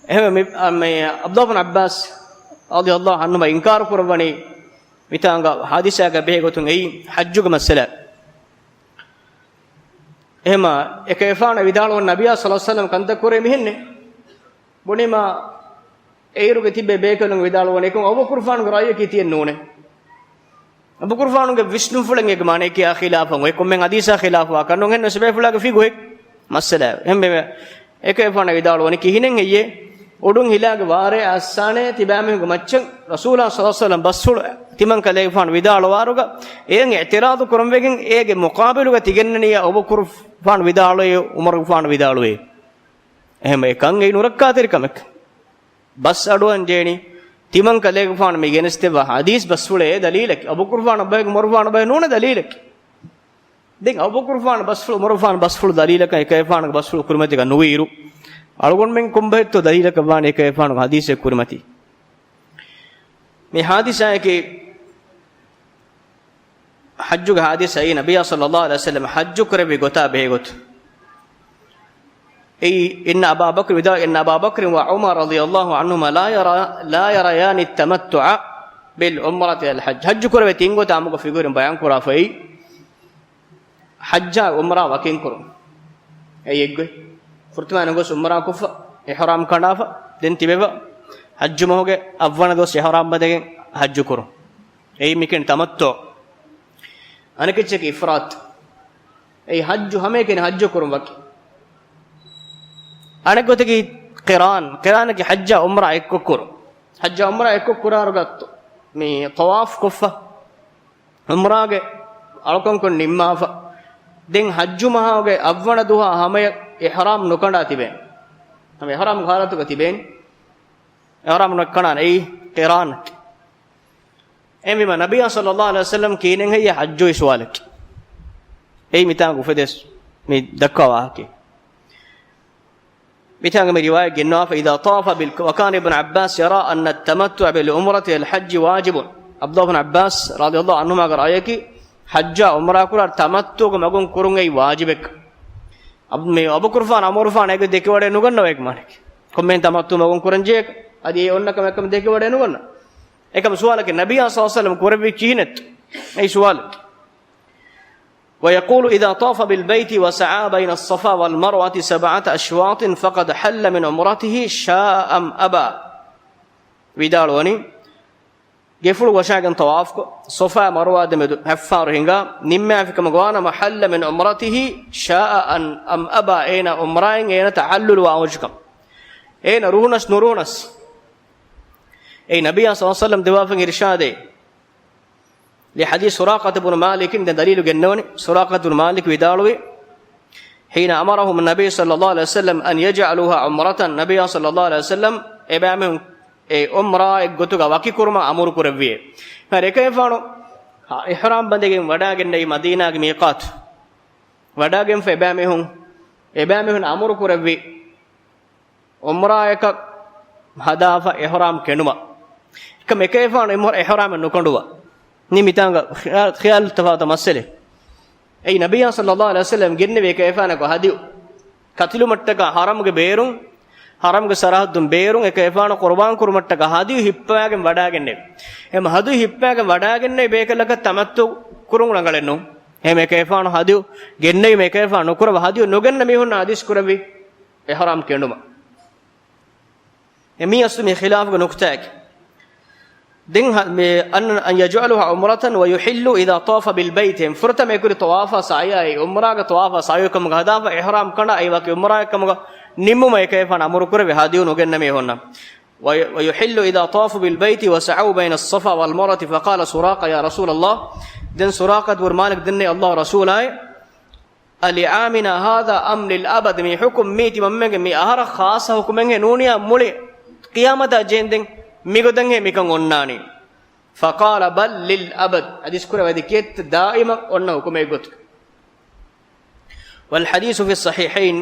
އެހެންވެ މި، އަ، މި ޢަބްދުﷲ ބިން ޢައްބާސް ރަޟިޔަﷲ ޢަންހުމާ އިންކާރު ކުރައްވަނީ މިތާނގަ ޙާދިސާގެ ބެހޭގޮތުން އެއީ ޙައްޖުގެ މައްސަލަ. އެހެމަ އެކަލޭގެފާނަށް ވިދާޅުވަން ނަބިއްޔާ ޞައްލަﷲ ޢަލައިހި ވަސައްލަމަ ކަންތައް ކުރޭ މިހެންނޭ. ބުނީމަ އޭރުގެ ތިބޭ ބޭކަލުން ވިދާޅުވަނީ އެކަމް އަބޫބަކުރުފާނުގެ ރައުޔަކީ ތިއެއް ނޫނޭ. އަބޫބަކުރުފާނުގެ ވިސްނުންފުޅެއް އޭގެ މާނައަކީ އާ ޚިލާފަށް އޮތް ކޮންމެ ޙަދީޘާ ޚިލާފަށް ކަންނޫން ހެންނަސް ބޭފުޅާގެ ފިގުހެއް މައްސަލައެއް. އެހެންވެ އެކަލޭގެފާނަށް ވިދާޅުވަނީ ކިހިނެއް ހެއްޔޭ؟ އުޑުން ހިލާގެ ވާރޭ އައްސާނޭ ތިބާމީހުންގެ މައްޗަށް ރަސޫލާ ޞައްލަﷲ ޢަލައިހި ވަސައްލަމަ ބަސްފުޅު ތިމަން ކަލޭގެފާނު ވިދާޅުވާރުގަ އޭން އިޢުތިރާޟު ކުރަންވެގެން އޭގެ މުޤާބިލުގަ ތިގެންނަނީ އަބޫބަކުރުފާނު ވިދާޅުވޭ، ޢުމަރުގެފާނު ވިދާޅުވޭ. އެހެންވެ ކަން އެއީ ނުރައްކާތެރި ކަމެއް. ބަސް އަޑުއަން ޖެހެނީ ތިމަން ކަލޭގެފާނު މި ގެނެސްދެއްވާ ޙަދީޘް ބަސްފުޅޭ ދަލީލަކީ. އަބޫބަކުރުފާނަށް ބައެއް ޢުމަރުފާނަށް ބައެއް ނޫނޭ ދަލީލަކީ. ދެން އަބޫބަކުރުފާނު ބަސްފުޅު، ޢުމަރުފާނު ބަސްފުޅު ދަލީލަކަށް އެކަލޭގެފާނުގެ ބަސްފުޅު ކުރިމަތީގަ ނުވިއިރު، އަޅުގަނޑުމެން ކޮންބައެއްތޯ ދަލީލަކަށް ވާނީ އެކަލޭގެފާނުގެ ޙަދީޘެއް ކުރިމަތީ؟ މި ޙާދިސާއަކީ ޙައްޖުގެ ޙާދިސާއީ ނަބިއްޔާ ޞައްލަﷲ ޢަލައިހި ވަސައްލަމަ ޙައްޖު ކުރެއްވި ގޮތާ ބެހޭގޮތުން. އެއީ، إن أبا بكر، ވިދާ، إن أبا بكر وعمر رضي الله عنهما لا يرى، لا يريان التمتع بالعمرة إلى الحج. ޙައްޖު ކުރެވޭ ތިން ގޮތަށް އާއްމުކޮށް ފިގުހުރިން ބަޔާން ކުރާފައި، ޙައްޖާ ޢުމްރާ ވަކިން ކުރުން. އެއީ އެއްގޮތް. ފުރަތަމަ ގޮސް ޢުމްރާ ކޮށްފަ، އިޙްރާމް ކަނޑާފަ، ދެން ތިބެވާ، ޙައްޖު މަހުގެ އަށްވަނަ ދުވަސް އިޙްރާމް ބަނދެގެން ޙައްޖު ކުރުން. އެއީ މިކިޔަނީ ތަމައްތުޢު. އަނެކެއްޗަކީ އިފްރާދު. އެއީ ޙައްޖު ހަމައެކަނި ޙައްޖު ކުރުން ވަކި. އަނެއްގޮތަކީ ޤިރާން. ޤިރާނަކީ ޙައްޖާ ޢުމްރާ އެއްކޮށް ކުރުން. ޙައްޖާ ޢުމްރާ އެއްކޮށް ކުރާރުގަ މި ޠަވާފް ކޮށްފަ، ޢުމްރާގެ އަޅުކަންކޮށް ނިންމާފަ، ދެން ޙައްޖު މަހުގެ އަށްވަނަ ދުވަހާ ހަމަޔަށް އިޙްރާމް ނުކަނޑާ ތިބޭނެ. ހަމަ އިޙްރާމްގެ ޙާލަތުގަ ތިބޭނެ. އިޙްރާމް ނުކަނޑާނެ. އެއީ ޤިރާނަކީ. އެހެންވީމަ، ނަބިއްޔާ ޞައްލަﷲ ޢަލައިހި ވަސައްލަމަ ކިހިނެއް ހެއްޔޭ ޙައްޖު އިސްވާލަކީ؟ އެއީ މިތާނގަ އުފެދޭ މި ދައްކާ ވާހަކައެއް. މިތާނގަ މި ރިވާޔަތް ގެންނަވާފަ، إذا طاف بال، وكان ابن عباس يرى أن التمتع بالعمرة إلى الحج واجب. ޢަބްދުﷲ ބިން ޢައްބާސް ރަޟިޔަﷲ ޢަންހުމާގެ ރައުޔަކީ، ޙައްޖާ ޢުމްރާ ކުރާ ތަމައްތުޢުގެ މަގުން ކުރުން އެއީ ވާޖިބެއް. އަބް، މި އަބޫބަކުރުފާނު ޢުމަރުފާނު އޭގެ ދެކެވަޑައެއް ނުގަންނަވައޭ މާނައަކީ. ކޮންމެހެން ތަމައްތުޢު މަގުން ކުރަން ޖެހޭކަ؟ އަދި އެ އޮންނަ ކަމެއް ކަމަށް ދެކެވަޑައެއް ނުގަންނަ. އެކަމަ ސުވާލަކީ، ނަބިއްޔާ ޞައްލަﷲ ޢަލައިހި ވަސައްލަމަ ކުރެއްވީ ކިހިނެއްތޯ؟ އެއީ ސުވާލަކީ. ويقول إذا طاف بالبيت وسعى بين الصفا والمروة سبعة أشواط فقد حل من عمرته شاء أم أبى. ވިދާޅުވަނީ، ގެފުޅު ވަށާގެން ޠަވާފްކޮށް، ޞަފާ މަރުވާ ދެމެދު ހަތްފާރު ހިނގާ، ނިންމާފިކަމަށް ވާނަމަ، حل من عمرته شاء أم أبى، އޭނަ ޢުމްރާއިން އޭނަ ތަޙައްލުލުވާ ހުށިކަން. އޭނަ ރުހުނަސް ނުރުހުނަސް. އެއީ ނަބިއްޔާ ޞައްލަﷲ ޢަލައިހި ވަސައްލަމަ ދެއްވާފައި އިރުޝާދެއް. لحديث سراقة بن مالك، ދެން ދަލީލު ގެންނަވަނީ، ސުރާޤަތު ބިން މާލިކް ވިދާޅުވި، حين أمرهم النبي صلى الله عليه وسلم أن يجعلوها عمرة، ނަބިއްޔާ ޞައްލަﷲ ޢަލައިހި ވަސައްލަމަ އެބައިމީހުން އެ ޢުމްރާއެއް ގޮތުގަ ވަކިކުރުމަށް އަމުރު ކުރެއްވިއޭ. އެކަލޭގެފާނު އިޙްރާމް ބަނދެގެން ވަޑާގެންނެވި މަދީނާގެ މީޤާތު ވަޑާގެންފަ އެބައިމީހުން، އެބައިމީހުން އަމުރު ކުރެއްވި ޢުމްރާއަކަށް ހަދާފަ އިޙްރާމް ކެނޑުމަށް. އެކަމަ އެކަލޭގެފާނު އިޙްރާމެއް ނުކަނޑުވާ. މި މިތާނގަ ޚިޔާލު، ޚިޔާލު ތަފާތު މައްސަލެއް. އެއީ ނަބިއްޔާ ޞައްލަﷲ ޢަލައިހި ވަސައްލަމަ ގެންނެވި އެކަލޭގެފާނަކު ހަދިޔު. ކަތިލުމަށްޓަކާ ޙަރަމްގެ ބޭރުން، ޙަރަމްގެ ސަރަޙައްދުން ބޭރުން އެކަލޭގެފާނު ޤުރުބާން ކުރުމަށްޓަކާ ހަދިޔު ހިއްޕަވާގެން ވަޑާގެންނެވި. އެހެން ހަދިޔު ހިއްޕަވާގެން ވަޑާގެންނެވި ބޭކަލަކަށް ތަމައްތު ކުރުން ރަނގަޅެއް ނޫން. އެހެން އެކަލޭގެފާނު ހަދިޔު ގެންނެވީމަ އެކަލޭގެފާނު ނުކުރައްވާ ހަދިޔު ނުގެންނަ މީހުންނަށް ޙަދީޘް ކުރެއްވި އިޙްރާމް ކެނޑުމަށް. އެ މީ އަސްލު މި ޚިލާފުގެ ނުކުތާއެކޭ. ދެން ހަ-، މި އަން، أن يجعلها عمرة ويحل إذا طاف بالبيت. ފުރަތަމަ އެކުރި ޠަވާފާ ސަޢްޔާ، އެ ޢުމްރާގެ ޠަވާފާ ސަޢްޔު ކަމުގަ ހަދާފަ، އިޙްރާމް ކަނޑާ އެ ވަކި ޢުމްރާއެއް ކަމުގަ ނިންމުމަށް އެކަލޭގެފާނު އަމުރު ކުރެއްވި ހަދިޔު ނުގެންނަ މީހުންނަށް. وي-، ويحل إذا طافوا بالبيت وسعوا بين الصفا والمروة فقال سراقة يا رسول الله. ދެން ސުރާޤަތު ބުނު މާލިކް ދެންނެވި، އައްލާހު ރަސޫލާއޭ، ألعامنا هذا أم للأبد؟ މި ޙުކުމް މީ ތިމަންމެންގެ މި އަހަރަށް ޚާއްޞަ ޙުކުމެއްހޭ ނޫނިއްޔާ މުޅި ޤިޔާމަތާ ޖެހެންދެން މިގޮތަށްހޭ މިކަން އޮންނާނީ؟ فقال بل للأبد. ޙަދީޘް ކުރެއްވި އަދި ކިއެއްތަ ދާއިމަށް އޮންނަ ޙުކުމެއް ގޮތުގަ. والحديث في الصحيحين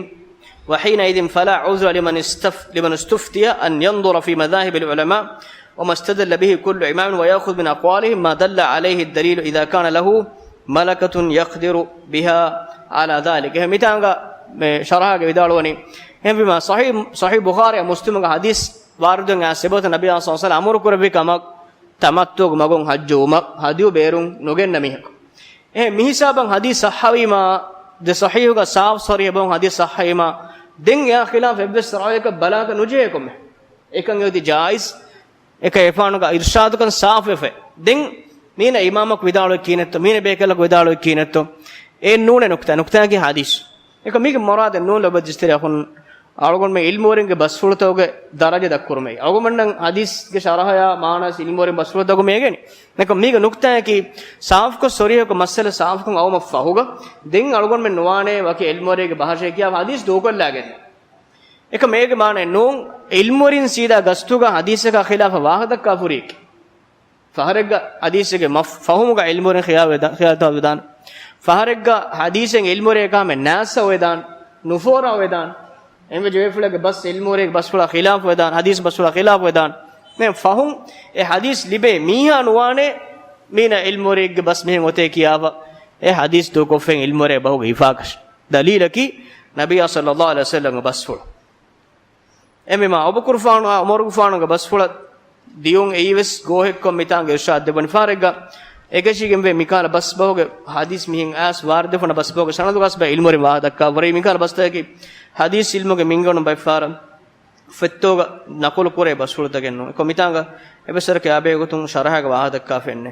وحينئذ فلا عذر لمن استف-، لمن استفتي أن ينظر في مذاهب العلماء وما استدل به كل إمام ويأخذ من أقوالهم ما دل عليه الدليل إذا كان له ملكة يقدر بها على ذلك. އެހެން މިތާނގަ މި ޝަރަޙަގަ ވިދާޅުވަނީ، އެހެންވީމަ ޞަޙީޙު، ޞަޙީޙު ބުޚާރީ މުސްލިމުގަ ޙަދީޘް ވާރިދުވެގެން އައިސް އެބައޮތަ ނަބީ ޞައްލަﷲު ޢަލައިހި ވަސައްލަމަ އަމުރު ކުރެއްވި ކަމަށް ތަމައްތުޢުގެ މަގުން ޙައްޖުވުމަށް ހަދިޔު ބޭރުން ނުގެންނަ މީހަކު. އެ މި ހިސާބަށް ޙަދީޘް ޞައްޙަވީމާ، ދެ ޞަޙީޙުގަ ޞާފު ޞަރީޙު ބަހުން ޙަދީޘް ޞައްޙަވީމާ، ދެން އެއާ ޚިލާފަށް އެއްވެސް ރާއެއްގަ ބަލާކަށް ނުޖެހޭ ކޮންމެ. އެކަން އެއޮތީ ޖާއިޒް، އެކަލޭގެފާނުގެ އިރްޝާދުކަން ސާފުވެފައި. ދެން މީނަ އިމާމަކު ވިދާޅުވީ ކިހިނެއްތޯ، މީނަ ބޭކަލަކު ވިދާޅުވީ ކިހިނެއްތޯ، އެ ނޫނޭ ނުކުތާ، ނުކުތާއަކީ ޙަދީޘް. އެކަމަ މީގެ މުރާދެއް ނޫން ލޮބުވެތި އިސްތިރި އަޚުން، އަޅުގަނޑުމެން ޢިލްމުވެރިންގެ ބަސްފުޅުތަކުގެ ދަރަޖަ ދަށްކުރުމޭ. އަޅުގަނޑުމެންނަށް ޙަދީޘްގެ ޝަރަޙަޔާ މާނައަސް ޢިލްމުވެރިން ބަސްފުޅުތަކުގެ މޭގެން. އެކަމަ މީގެ ނުކުތާއަކީ، ސާފުކޮށް ޞަރީޙުކޮށް މައްސަލަ ސާފުކޮށް އައުމަށް ފަހުގަ، ދެން އަޅުގަނޑުމެން ނުވާނޭ ވަކި ޢިލްމުވެރިއެއްގެ ބަހަށޭ ކިޔާ ޙަދީޘް ދޫކޮށްލާގެން. އެކަމަ މޭގެ މާނައެއް ނޫން، ޢިލްމުވެރިން ސީދާ ގަސްތުގަ ޙަދީޘަކާ ޚިލާފަށް ވާހަކަ ދައްކާ ފުރިއެކޭ. ފަހަރެއްގަ ޙަދީޘެއްގެ މަފް-، ފަހުމުގަ ޢިލްމުވެރިން ޚިޔާ ވެދާ-، ޚިޔާލުތައް ވެދާނެ. ފަހަރެއްގަ ޙަދީޘެއް ޢިލްމުވެރިޔާ ކާމެ ނާސް އޮވެދާނެ، ނުފޯރާ އޮވެދާނެ. އެންމެ ޖެހޭ ފުޅެއްގެ ބަސް ޢިލްމުވެރިޔެއްގެ ބަސްފުޅާ ޚިލާފު ވެދާނެ، ޙަދީޘް ބަސްފުޅާ ޚިލާފު ވެދާނެ. މި ފަހުން އެ ޙަދީޘް ލިބޭ މީހާ ނުވާނެ، މީނަ ޢިލްމުވެރިއެއްގެ ބަސް މިހެން އޮތޭ ކިޔާފަ، އެ ޙަދީޘް ދޫކޮށްފައި ޢިލްމުވެރިޔާ ބަހުގެ ހިފާކަށް. ދަލީލަކީ، ނަބިއްޔާ ޞައްލައްލާހު ޢަލައިހި ވަސައްލަމްގެ ބަސްފުޅު. އެމެ މާ އަބޫބަކުރުފާނު އާ ޢުމަރުގެފާނުގެ ބަސްފުޅަށް ދިޔުން އެއީވެސް ގޯހެއްކޮށް މިތާނގެ އިރްޝާދް ދެއްވަނި ފަހަރެއްގަ އެކަށީގެންވޭ މިކާލަ ބަސްބަހުގެ ޙަދީޘް މިހެން އައިސް ވާރިދުވެފަ ބަސްބަހުގެ ސަނަދުގަސް ބައި ޢިލްމުވެރިން ވާހަކަ ދައްކާ ވަރަށް މިކާލަ ބަސްތަކަކީ ޙަދީޘް ޢިލްމުގެ މިންގަނޑު ބައެއްފަހަރަށް ފޮތްތޯގަ ނަޤުލު ކުރޭ ބަސްފުޅުތަކެއް ނޫން. އެކޮ މިތާނގަ އެބަސްވަރަކަށް އާބޭގޮތުން ޝަރަޙަގަ ވާހަކަ ދައްކާފައެއްނެ.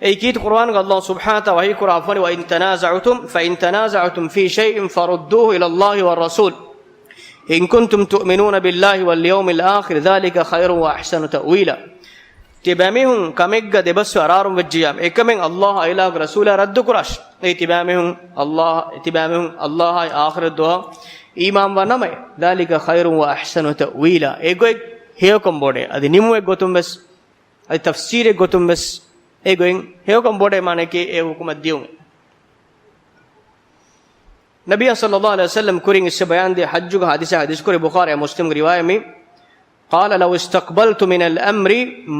އެއީ ކީރިތި ޤުރުއާނުގަ އައްލާހު ސުބްޙާނަހު ވަތަޢާލާ ވަޙީކުރާފަވަނީ، وَإِن تَنَازَعْتُمْ، فَإِن تَنَازَعْتُمْ فِي شَيْءٍ فَرُدُّوهُ إِلَى اللَّهِ وَالرَّسُولِ إِن كُنتُمْ تُؤْمِنُونَ بِاللَّهِ وَالْيَوْمِ الْآخِرِ ذَلِكَ خَيْرٌ وَأَحْسَنُ تَأْوِيلًا. ތިބާމީހުން ކަމެއްގަ ދެބަސް އަރާރުން ވެއްޖިއްޔާ، އެކަމެއް އައްލާހަށް އިލާހުގެ ރަސޫލާ ރައްދުކުރާށި. އެއީ ތިބާމީހުން އައްލާހަށް، ތިބާމީހުން އައްލާހާއި އާޚިރަތް ދުވަހަށް އީމާންވާ ނަމަ، ذَلِكَ خَيْرٌ وَأَحْسَنُ تَأْوِيلًا. އެގޮތް ހެޔޮކަން ބޮޑޭ. އަދި ނިމުމެއް ގޮތުން ވެސް އަދި ތަފްސީރެއް ގޮތުން ވެސް އެ ގޮތް ހެޔޮކަން ބޮޑޭ މާނައަކީ އެ ޙުކުމަށް ދިޔުން. ނަބިއްޔާ ޞައްލައްލާހު ޢަލައިހި ވަސައްލަމް ކުރިން އިސްވެ ބަޔާންދިޔަ ޙައްޖުގެ ޙަދީޘް ޙަދީޘް ކުރި ބުޚާރީ މުސްލިމްގެ ރިވާޔަތް މީ، قَالَ لَوِ اسْتَقْبَلْتُ مِنَ الْأَمْرِ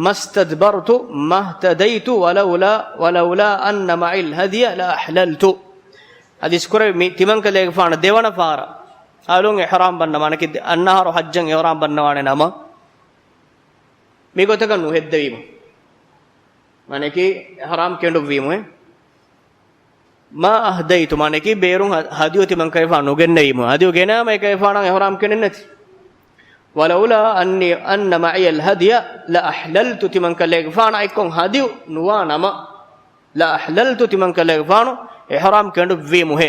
مَا اسْتَدْبَرْتُ مَا اهْتَدَيْتُ وَلَوْلَا، وَلَوْلَا أَنَّ مَعِيَ الْهَدْيَ لَأَحْلَلْتُ. ޙަދީޘް ކުރެއްވި ތިމަންކަލޭގެފާނަށް ދެވަނަ ފަހަރަށް އަލުން އިޙްރާމް ބަންނަ މާނައަކީ އަންނަ އަހަރު ޙައްޖަށް އިޙްރާމް ބަންނަވާނެ ނަމަ، މިގޮތަކަށް ނުހެއްދެވީމު. މާނައަކީ، އިޙްރާމް ކެނޑުއްވީމު. މާ އަހްދައިތު، މާނައަކީ، ބޭރުން ހަ-، ހަދިޔު ތިމަންކަލޭގެފާނު ނުގެންނެވީމު. ހަދިޔު ގެނައިމަ އެކަލޭގެފާނަށް އިޙްރާމް ކެނޑެން ނެތި. وَلَوْلَا أَنِّي، أَنَّ مَعِيَ الْهَدْيَ لَأَحْلَلْتُ، ތިމަންކަލޭގެފާނާ އެއްކޮށް ހަދިޔު ނުވާ ނަމަ، لَأَحْلَلْتُ، ތިމަންކަލޭގެފާނު އިޙްރާމް ކެނޑުއްވީމުހޭ.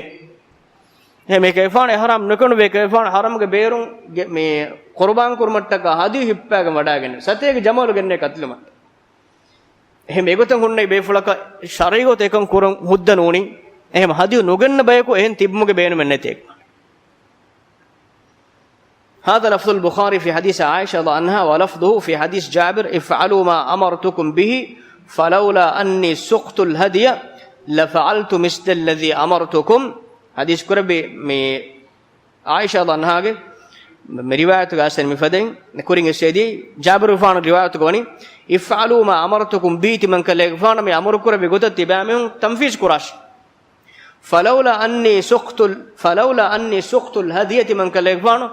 އެހެން އެކަލޭގެފާނު އިޙްރާމް ނުކެނޑުއްވި އެކަލޭގެފާނު ޙަރަމްގެ ބޭރުން ގެ-، މި ޤުރުބާން ކުރުމަށްޓަކާ ހަދިޔު ހިއްޕާގެން ވަޑާގެން ސަތޭކަ ޖަމަލު ގެންނޭ ކަތިލުމަށް. އެހެން އެގޮތަށް ހުންނަ ބޭފުޅަކަށް ޝަރުޢީ ގޮތުން އެކަން ކުރަން ހުއްދަ ނޫނީ. އެހެން ހަދިޔު ނުގެންނަ ބަޔަކު އެހެން ތިބުމުގެ ބޭނުމެއް ނެތޭ. هذا لفظ البخاري في حديث عائشة رضي الله عنها، ولفظه في حديث جابر: افعلوا ما أمرتكم به، فلولا أني سقت الهدي لفعلت مثل الذي أمرتكم. ޙަދީޘް ކުރެއްވި މި ޢާއިޝާ ރަޟިޔަﷲ ޢަންހާގެ މި ރިވާޔަތުގަ އަސްލު މިފަދައިން ކުރިން އެއްސެދީ، ޖާބިރުގެފާނު ރިވާޔަތުގަ ވަނީ، افعلوا ما أمرتكم به، ތިމަންކަލޭގެފާނު މި އަމުރު ކުރެއްވި ގޮތަށް ތިބާމީހުން ތަންފީޒު ކުރާށި. فلولا أني سقت ال-، فلولا أني سقت الهدي، ތިމަންކަލޭގެފާނު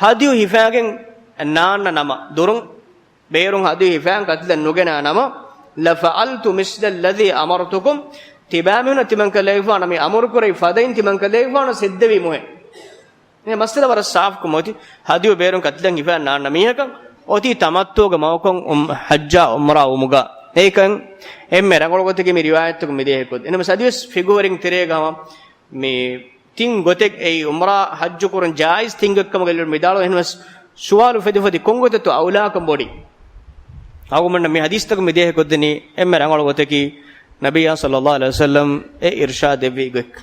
ހަދިޔު ހިފާގެން ނާންނަ ނަމަ، ދުރުން ބޭރުން ހަދިޔު ހިފާގެން ކަތިލަން ނުގެނާ ނަމަ، لفعلت مثل الذي أمرتكم، ތިބާމީހުންނަށް ތިމަންކަލޭގެފާނު މި އަމުރުކުރެއްވި ފަދައިން ތިމަންކަލޭގެފާނު ސެއްދެވީ މޮހެއް. މި މައްސަލަ ވަރަށް ސާފުކޮށް އޮތީ، ހަދިޔު ބޭރުން ކަތިލަން ހިފާ ނާންނަ މީހަކަށް އޮތީ ތަމައްތުޢުގެ މަގުކޮށް އުމް-، ޙައްޖާ ޢުމްރާ ވުމުގަ. އެކަން އެންމެ ރަނގަޅު ގޮތަކީ މި ރިވާޔަތުގެ މި ދޭހަކު. އެންމެ ސަދިވެސް ފިގުހުރިން ތެރޭގަ ހަމަ މި ތިން ގޮތެއް އެއީ ޢުމްރާ ޙައްޖު ކުރަން ޖާއިޒް ތިން ގޮތްކަމުގަ އެއްލުން މިދާޅުވެ. އެހެންވެސް ސުވާލު ފެދިފަދި ކޮން ގޮތެއްތޯ އައުލާކަން ބޮޑީ؟ އަޅުގަނޑުމެންނަށް މި ޙަދީޘްތަކުން މި ދޭހަކޮށްދެނީ އެންމެ ރަނގަޅު ގޮތަކީ ނަބިއްޔާ ޞައްލައްލާހު ޢަލައިހި ވަސައްލަމް އެ އިރްޝާދް ދެއްވި ގޮތް.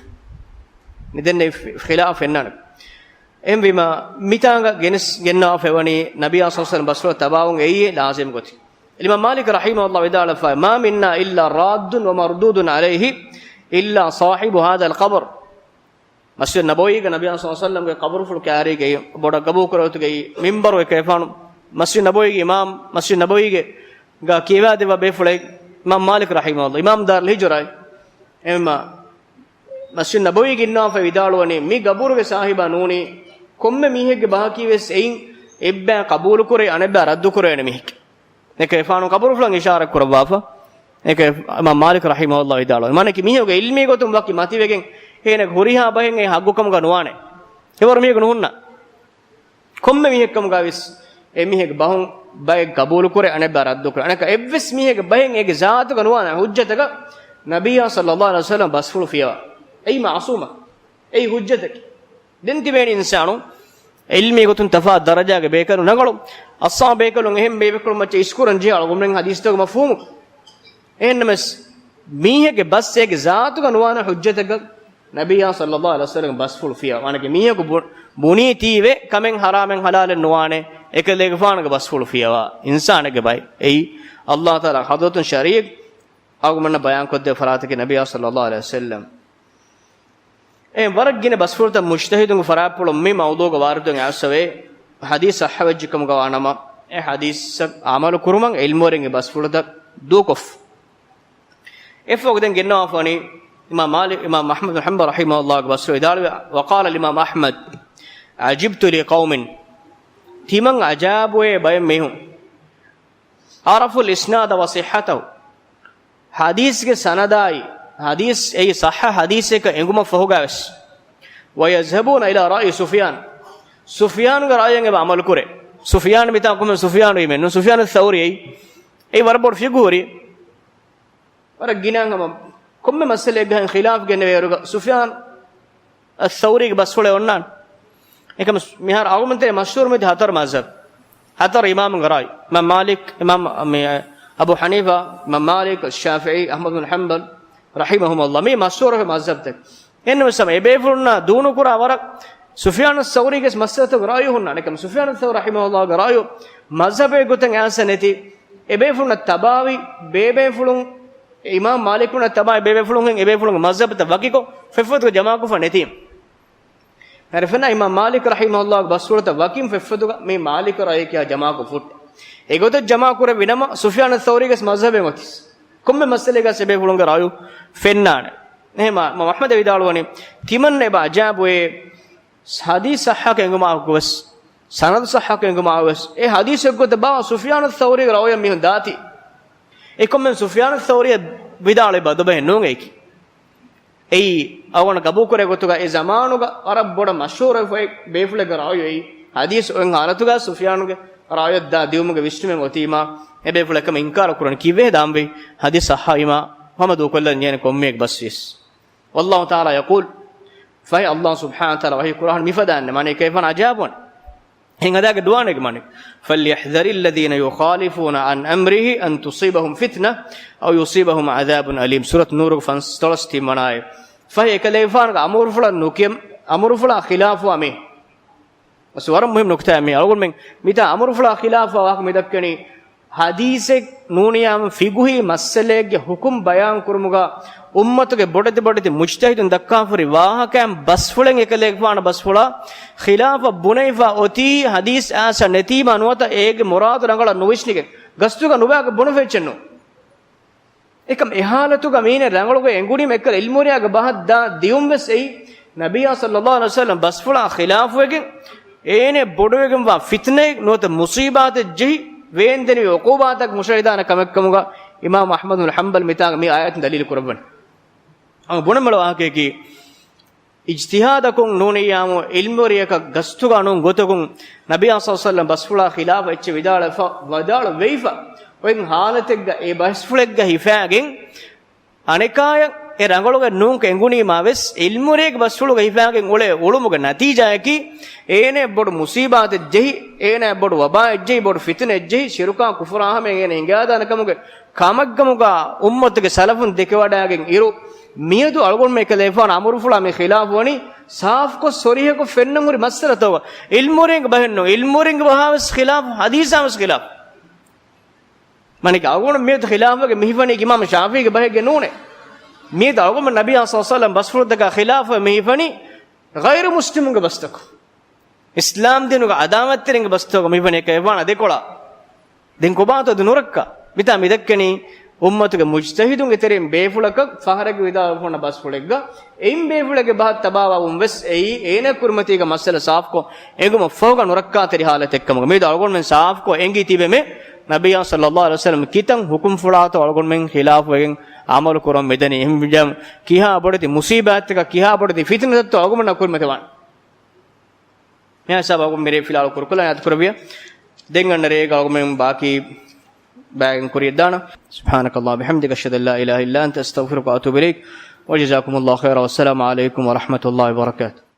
މިދެންނެވި ޚިލާފު ފެންނާނެ. އެހެންވީމާ، މިތާނގަ ގެނެސް ގެންނަވާފައިވަނީ ނަބިއްޔާ ޞައްލައްލާހު ޢަލައިހި ވަސައްލަމަށް ތަބާވުން އެއީ ލާޒިމް ގޮތެއް. އިމާމް މާލިކް ރަޙިމަހުﷲ ވިދާޅުވެފައި، ما منا إلا راد ومردود عليه إلا صاحب هذا القبر. މަސްޖިދު ނަބަވީގަ ނަބިއްޔާ ޞައްލައްލާހު ޢަލައިހި ވަސައްލަމްގެ ޤަބުރުފުޅު ކާރީގައި ބޮޑަށް ގަބޫލުކުރެވޭތުގައި މިންބަރު އެކަލޭގެފާނު މަސްޖިދު ނަބަވީގެ އިމާމް، މަސްޖިދު ނަބަވީގެ ގާ ކިޔަވާދެއްވާ ބޭފުޅެއް އިމާމް މާލިކް ރަޙިމަހުﷲ، އިމާމް ދާރުލް ހިޖުރާއި. އެހެންމާ މަސްޖިދު ނަބަވީގަ އިންނަވާފައި ވިދާޅުވަނީ، މި ޤަބުރުގެ ސާހިބާ ނޫނީ ކޮންމެ މީހެއްގެ ބަހަކީވެސް އެއިން އެއްބައި ޤަބޫލުކުރޭ، އަނެއްބައި ރައްދުކުރޭނެ މީހެއް. އެކަލޭގެފާނު ޤަބުރުފުޅަށް އިޝާރަތް ކުރައްވާފަ. އެކަލޭ އިމާމް މާލިކް ރަޙިމަހުﷲ ވިދާޅުވަނީ، މާނައަކީ މީހެއްގެ ޢިލްމީ ގޮތުން ވަކި މަތިވެގެން އޭނަގެ ހުރިހާ ބަހެއް އެ ޙައްޤުކަމުގަ ނުވާނެ. އެވަރު މީހަކު ނުހުންނަ. ކޮންމެ މީހެއްކަމުގަވެސް އެ މީހެއްގެ ބަހުން ބައެއް ޤަބޫލުކުރޭ، އަނެއްބައި ރައްދުކުރޭ. އަނެއްކާ އެއްވެސް މީހެއްގެ ބަހެއް އޭގެ ޒާތުގަ ނުވާނެ ޙުއްޖަތަކަށް ނަބިއްޔާ ޞައްލައްލާހު ޢަލައިހި ވަސައްލަމް ބަސްފުޅު ފިޔަވާ. އެއީ މަޢުޞޫމަ. އެއީ ޙުއްޖަތަކީ. ދެން ތިބޭނީ އިންސާނު ޢިލްމީ ގޮތުން ތަފާތު ދަރަޖާގެ ބޭކަލުން ރަނގަޅު، އައްސާ ބޭކަލުން އެހެން ބޭބޭފުޅުން މައްޗަށް އިސްކުރަން ޖެހޭ އަޅުގަނޑުމެން ޙަދީޘްތަކުގެ މަފްހޫމު. އެހެންނަމަވެސް، މީހެއްގެ ބަސް އޭގެ ޒާތުގަ ނުވާނެ ޙުއްޖަތަކަށް ނަބިއްޔާ ޞައްލައްލާހު ޢަލައިހި ވަސައްލަމްގެ ބަސްފުޅު ފިޔަވާ. މާނައަކީ މީހަކު ބު-، ބުނީތީވެ ކަމެއް ޙަރާމެއް ޙަލާލެއް ނުވާނެ، އެކަލޭގެފާނުގެ ބަސްފުޅު ފިޔަވާ. އިންސާނެއްގެ ބައެއް. އެއީ އައްލާހު ތަޢާލާ ޙަޟްރަތުން ޝަރީޢަތް އަޅުގަނޑުމެންނަށް ބަޔާންކޮށްދޭ ފަރާތަކީ ނަބިއްޔާ ޞައްލައްލާހު ޢަލައިހި ވަސައްލަމް. އެ ވަރަށް ގިނަ ބަސްފުޅުތައް މުޖްތަހިދުންގެ ފަރާތްޕުޅުން މި މައުޟޫގަ ވާރިދުވެގެން އައިސްފަވޭ، ޙަދީޘް ޞައްޙަވެއްޖެކަމުގަ ވާނަމަ، އެ ޙަދީޘްއަށް ޢަމަލު ކުރުމަށް ޢިލްމުވެރިންގެ ބަސްފުޅުތައް ދޫކޮށްފަ. އެއަށްފަހު ދެން ގެންނަވާފަވަނީ އިމާމް މާލިކް، އިމާމް އަޙްމަދު ބިން ޙަންބަލް ރަޙިމަހުﷲގެ ބަސްފުޅު ވިދާޅުވި، وقال الإمام أحمد، عجبت لقوم، ތިމަން އަޖާބުވޭ ބައެއް މީހުން، عرفوا الإسناد وصحته، ޙަދީޘްގެ ސަނަދާއި، ޙަދީޘް އެއީ ޞައްޙަ ޙަދީޘެއްކަން އެނގުމަށް ފަހުގަވެސް، ويذهبون إلى رأي سفيان، ސުފްޔާނުގެ ރައުޔަށް އެބަ ޢަމަލު ކުރޭ. ސުފްޔާނު މިތާ ކޮންމެ ސުފްޔާނު އިމެން ނޫން، ސުފްޔާނު ޘައުރީ އެއީ، އެއީ ވަރަށް ބޮޑު ފިޤުހުވެރި. ވަރަށް ގިނަ ހަމަ ކޮންމެ މައްސަލައެއްގަ ޚިލާފު ގެންނެވޭ އިރުގަ ސުފްޔާނު އައް ޘައުރީގެ ބަސްފުޅެއް އޮންނާނެ. އެކަމަ މިހާރު އަޅުގަނޑުމެން ތެރޭ މަޝްހޫރު މިދި ހަތަރު މަޒްހަބް. ހަތަރު އިމާމުންގެ ރާއި. އިމާމް މާލިކް، އިމާމް، މި، އަބޫ ޙަނީފާ، އިމާމް މާލިކް، ޝާފިޢީ، އަޙްމަދު ބިން ޙަންބަލް، ރަޙިމަހުމުﷲ. މީ މަޝްހޫރު މަޒްހަބްތައް. އެހެންނަމަވެސް އެބޭފުޅުންނާ ދޫނުކުރާ ވަރަށް ސުފްޔާނު ޘައުރީގެ މައްސަލަތަކުގެ ރާއި ހުންނާނެ. އެކަމަ ސުފްޔާނު ޘައުރީ ރަޙިމަހުﷲގެ ރާއި މަޒްހަބެއް ގޮތަށް އައިސް ނެތި. އެބޭފުޅުންނަށް ތަބާވި ބޭބޭފުޅުން، އިމާމް މާލިކުންނަށް ތަބާވި ބޭބޭފުޅުން އެބޭފުޅުންގެ މަޒްހަބުތައް ވަކިކޮށް ފެށިފަދަ ޖަމާކޮށްފަ ނެތީމަ. ހަރެފެންނަށް އިމާމް މާލިކް ރަޙިމަހުﷲގެ ބަސްފުޅުތައް ވަކިން ފެށިފަދަ މި މާލިކު ރައީ ކިޔާ ޖަމާކޮށް ފުއްޓެ. އެގޮތަށް ޖަމާކުރެއްވި ނަމަ، ސުފްޔާނު ޘައުރީގެ މަޒްހަބެއް އޮތީ. ކޮންމެ މައްސަލައެއްގަސް އެބޭފުޅުންގެ ރާއި ފެންނާނެ. އެހެންމާ، އިމާމް އަޙްމަދު ވިދާޅުވަނީ، ތިމަން އެބަ އަޖާބުވޭ، ޙަދީޘް ޞައްޙަކަން އެނގުމާއެކުވެސް، ސަނަދު ޞައްޙަކަން އެނގުމާއެކުވެސް، އެ ޙަދީޘެއްގޮތަށް ބާ ސުފްޔާނު ޘައުރީގެ ރާއި މީހުން ދާތީ. އެކަމަކު ސުފްޔާނު ޘައުރީއަށް ވިދާޅުވި ބަދުބަހެއް ނޫން އެއީކީ. އެއީ އަޅުގަނޑު ގަބޫލުކުރޭ ގޮތުގަ އެ ޒަމާނުގަ ވަރަށް ބޮޑަށް މަޝްހޫރުވެފައި ބޭފުޅެއްގެ ރާއި އެއީ. ޙަދީޘް އޮތް ޙާލަތުގަ ސުފްޔާނުގެ ރާއިއަށް ދާ ދިއުމުގެ ވިސްނުމެއް އޮތީމާ، އެބޭފުޅާ އެކަމަށް އިންކާރު ކުރަނީ ކީއްވެ ދާންވީ؟ ޙަދީޘް ޞައްޙަވީމާ، ހަމަ ދޫކޮށްލަން ޖެހޭނެ ކޮންމެއަކަށް ބަސްވިޔަސް. والله تعالى يقول، ފަހެ އައްލާހު ސުބްޙާނަހޫ ވަތަޢާލާ ވަޙީ ކުރާނެ މިފަދައިން، މާނައަކީ ކައިފަ އަޖާބުވަން. ހިނގަދާގެ ދުވާނެގެ މާނަ، فليحذر الذين يخالفون عن أمره أن تصيبهم فتنة أو يصيبهم عذاب أليم. ސޫރަތު ނޫރުގެ ފަންސާސް ދޮޅަސް ތިން ވަނަ އާޔަތް. ފަހެ އެކަލޭގެފާނުގެ އަމުރުފުޅަށް ނުކިޔަ-، އަމުރުފުޅާ ޚިލާފުވާ މީ. ވަރަށް މުހިއްމު ނުކުތާއެއް މީ. އަޅުގަނޑުމެން މިތާ އަމުރުފުޅާ ޚިލާފުވާ ވާހަކަ މި ދައްކަނީ. ޙަދީޘެއް ނޫނިޔާމު ފިޤުހީ މައްސަލައެއްގެ ޙުކުމް ބަޔާން ކުރުމުގަ އުއްމަތުގެ ބޮޑެތި ބޮޑެތި މުޖްތަހިދުން ދައްކާފަހުރި ވާހަކައިން ބަސްފުޅެއް އެކަލޭގެފާނު ބަސްފުޅާ ޚިލާފަށް ބުނެފަ އޮތީ ޙަދީޘް އައިސް ނެތީމާ ނުވަތަ އޭގެ މުރާދު ރަނގަޅަށް ނުވިސްނިގެން ގަސްތުގަ ނުބައިގެ ބުނެފަ އެއްޗެއް ނޫން. އެކަމް އެހާލަތުގަ މީނެ ރަނގަޅުގަ އެނގުނީމަ އެކަލަ ޢިލްމުވެރިޔާގެ ބަހަށް ދާ ދިޔުން ވެސް އެއީ، ނަބިއްޔާ ޞައްލައްލާހު ޢަލައިހި ވަސައްލަމް ބަސްފުޅާ ޚިލާފުވެގެން އޭނެ ބޮޑުވެގެންވާ ފިތްނައެއް ނުވަތަ މުޞީބާތެއް ޖެހި، ވޭންދެނިވި ޢުޤޫބާތަކަށް ހުށަހެދާނެ ކަމެއްކަމުގަ އިމާމު އަޙްމަދު ބިން ޙަންބަލް މިތާގަ މި އާޔަތުން ދަލީލު ކުރައްވަނީ. އަމަ ބުނަމަޅު ވާހަކަޔަކީ، އިޖްތިހާދަކުން ނޫނިއްޔާމު ޢިލްމުވެރިޔަކަށް ގަސްތުގަ ނޫން ގޮތަކުން ނަބިއްޔާ ޞައްލައްލާހު ޢަލައިހި ވަސައްލަމް ބަސްފުޅާ ޚިލާފަށް އެއްޗެއް ވިދާޅުވެފަ، ވިދާޅުވެފަ އޮތް ޙާލަތެއްގަ އެ ބަސްފުޅެއްގަ ހިފާގެން އަނެކާޔަށް އެ ރަނގަޅުގެ ނޫންކަން އެނގުނީމާ ވެސް، ޢިލްމުވެރިޔެއްގެ ބަސްފުޅުގަ ހިފާގެން އުޅޭ އުޅުމުގެ ނަތީޖާއަކީ، އޭނައަށް ބޮޑު މުޞީބާތެއް ޖެހި، އޭނައަށް ބޮޑު ވަބާއެއް ޖެހި، ބޮޑު ފިތުނައެއް ޖެހި، ޝިރުކާ ކުފުރާ ހަމައަށް އޭނަ ހިނގާދާނެ ކަމުގެ ކަމެއްގަމުގަ އުއްމަތުގެ ސަލަފުން ދެކެވަޑައިގެން އިރު، މިއަދު އަޅުގަނޑުމެން އެކަލޭފާނު އަމުރުފުޅާ މި ޚިލާފު ވަނީ ސާފުކޮށް ސޮރީހަކޮށް ފެންނަން ހުރި މައްސަލަތަކަށް. ޢިލްމުވެރިންގެ ބަހެއް ނޫން، ޢިލްމުވެރިންގެ ބަހާ ވެސް ޚިލާފު، ޙަދީޘާ ވެސް ޚިލާފު. މަނިކަ އަޅުގަނޑު މިއަދު ޚިލާފުވެގެން މި ހިފަނީ އިމާމު ޝާފިޢީގެ ބަހެއްގެ ނޫނޭ. މިއަދު އަޅުގަނޑު ނަބިއްޔާ ޞައްލައްލާހު ޢަލައިހި ވަސައްލަމް ބަސްފުޅުތަކާ ޚިލާފުވެ މި ހިފަނީ ޣައިރު މުސްލިމުންގެ ބަސްތަކުން. އިސްލާމް ދީނުގެ ޢަދާވަތްތެރިންގެ ބަސްތަކުން މި ހިފަނީ އެކަ އެވާން އަދެކޮޅާ. ދެން ކޮބާތޯ އަދި ނުރައްކާ؟ މިތާ މި ދައްކަނީ އުއްމަތުގެ މުޖްތަހިދުންގެ ތެރެއިން ބޭފުޅަކަށް ފަހަރެއްގެ ވިދާޅުވެފަ އޮންނަ ބަސްފުޅެއްގަ، އެއިން ބޭފުޅެއްގެ ބަހަށް ތަބާވާވުން ވެސް އެއީ، އޭނަ ކުރިމަތީގަ މައްސަލަ ސާފުކޮށް އެނގުމަށް ފަހުގަ ނުރައްކާތެރި ޙާލަތެއްކަމުގަ. މިއަދު އަޅުގަނޑުމެން ސާފުކޮށް އެނގި ތިބެމެ، ނަބިއްޔާ ޞައްލައްލާހު ޢަލައިހި ވަސައްލަމް ކިތަން ޙުކުމްފުޅާތޯ އަޅުގަނޑުމެން ޚިލާފުވެގެން ޢަމަލު ކުރަން މިދަނީ. އެހެންވީމަ ކިހާ ބޮޑެތި މުޞީބާތްތަކަށް، ކިހާ ބޮޑެތި ފިތުނަތައްތޯ އަޅުގަނޑުމެންނަށް ކުރިމަތިވާނެ. މިހާ ހިސާބަށް އަޅުގަނޑު މިރޭ ފިލާވަޅު ކުރުކޮށްލާ އަދި ކުރެއްވިޔާ. ދެން އަންނަ ރޭގަ އަޅުގަނޑުމެން ބާކީ ބައިގެން ކުރިޔަށްދާނަން. سبحانك اللهم وبحمدك، أشهد أن لا إله إلا أنت، أستغفرك وأتوب إليك. وجزاكم الله خيرا، والسلام عليكم ورحمة الله وبركاته.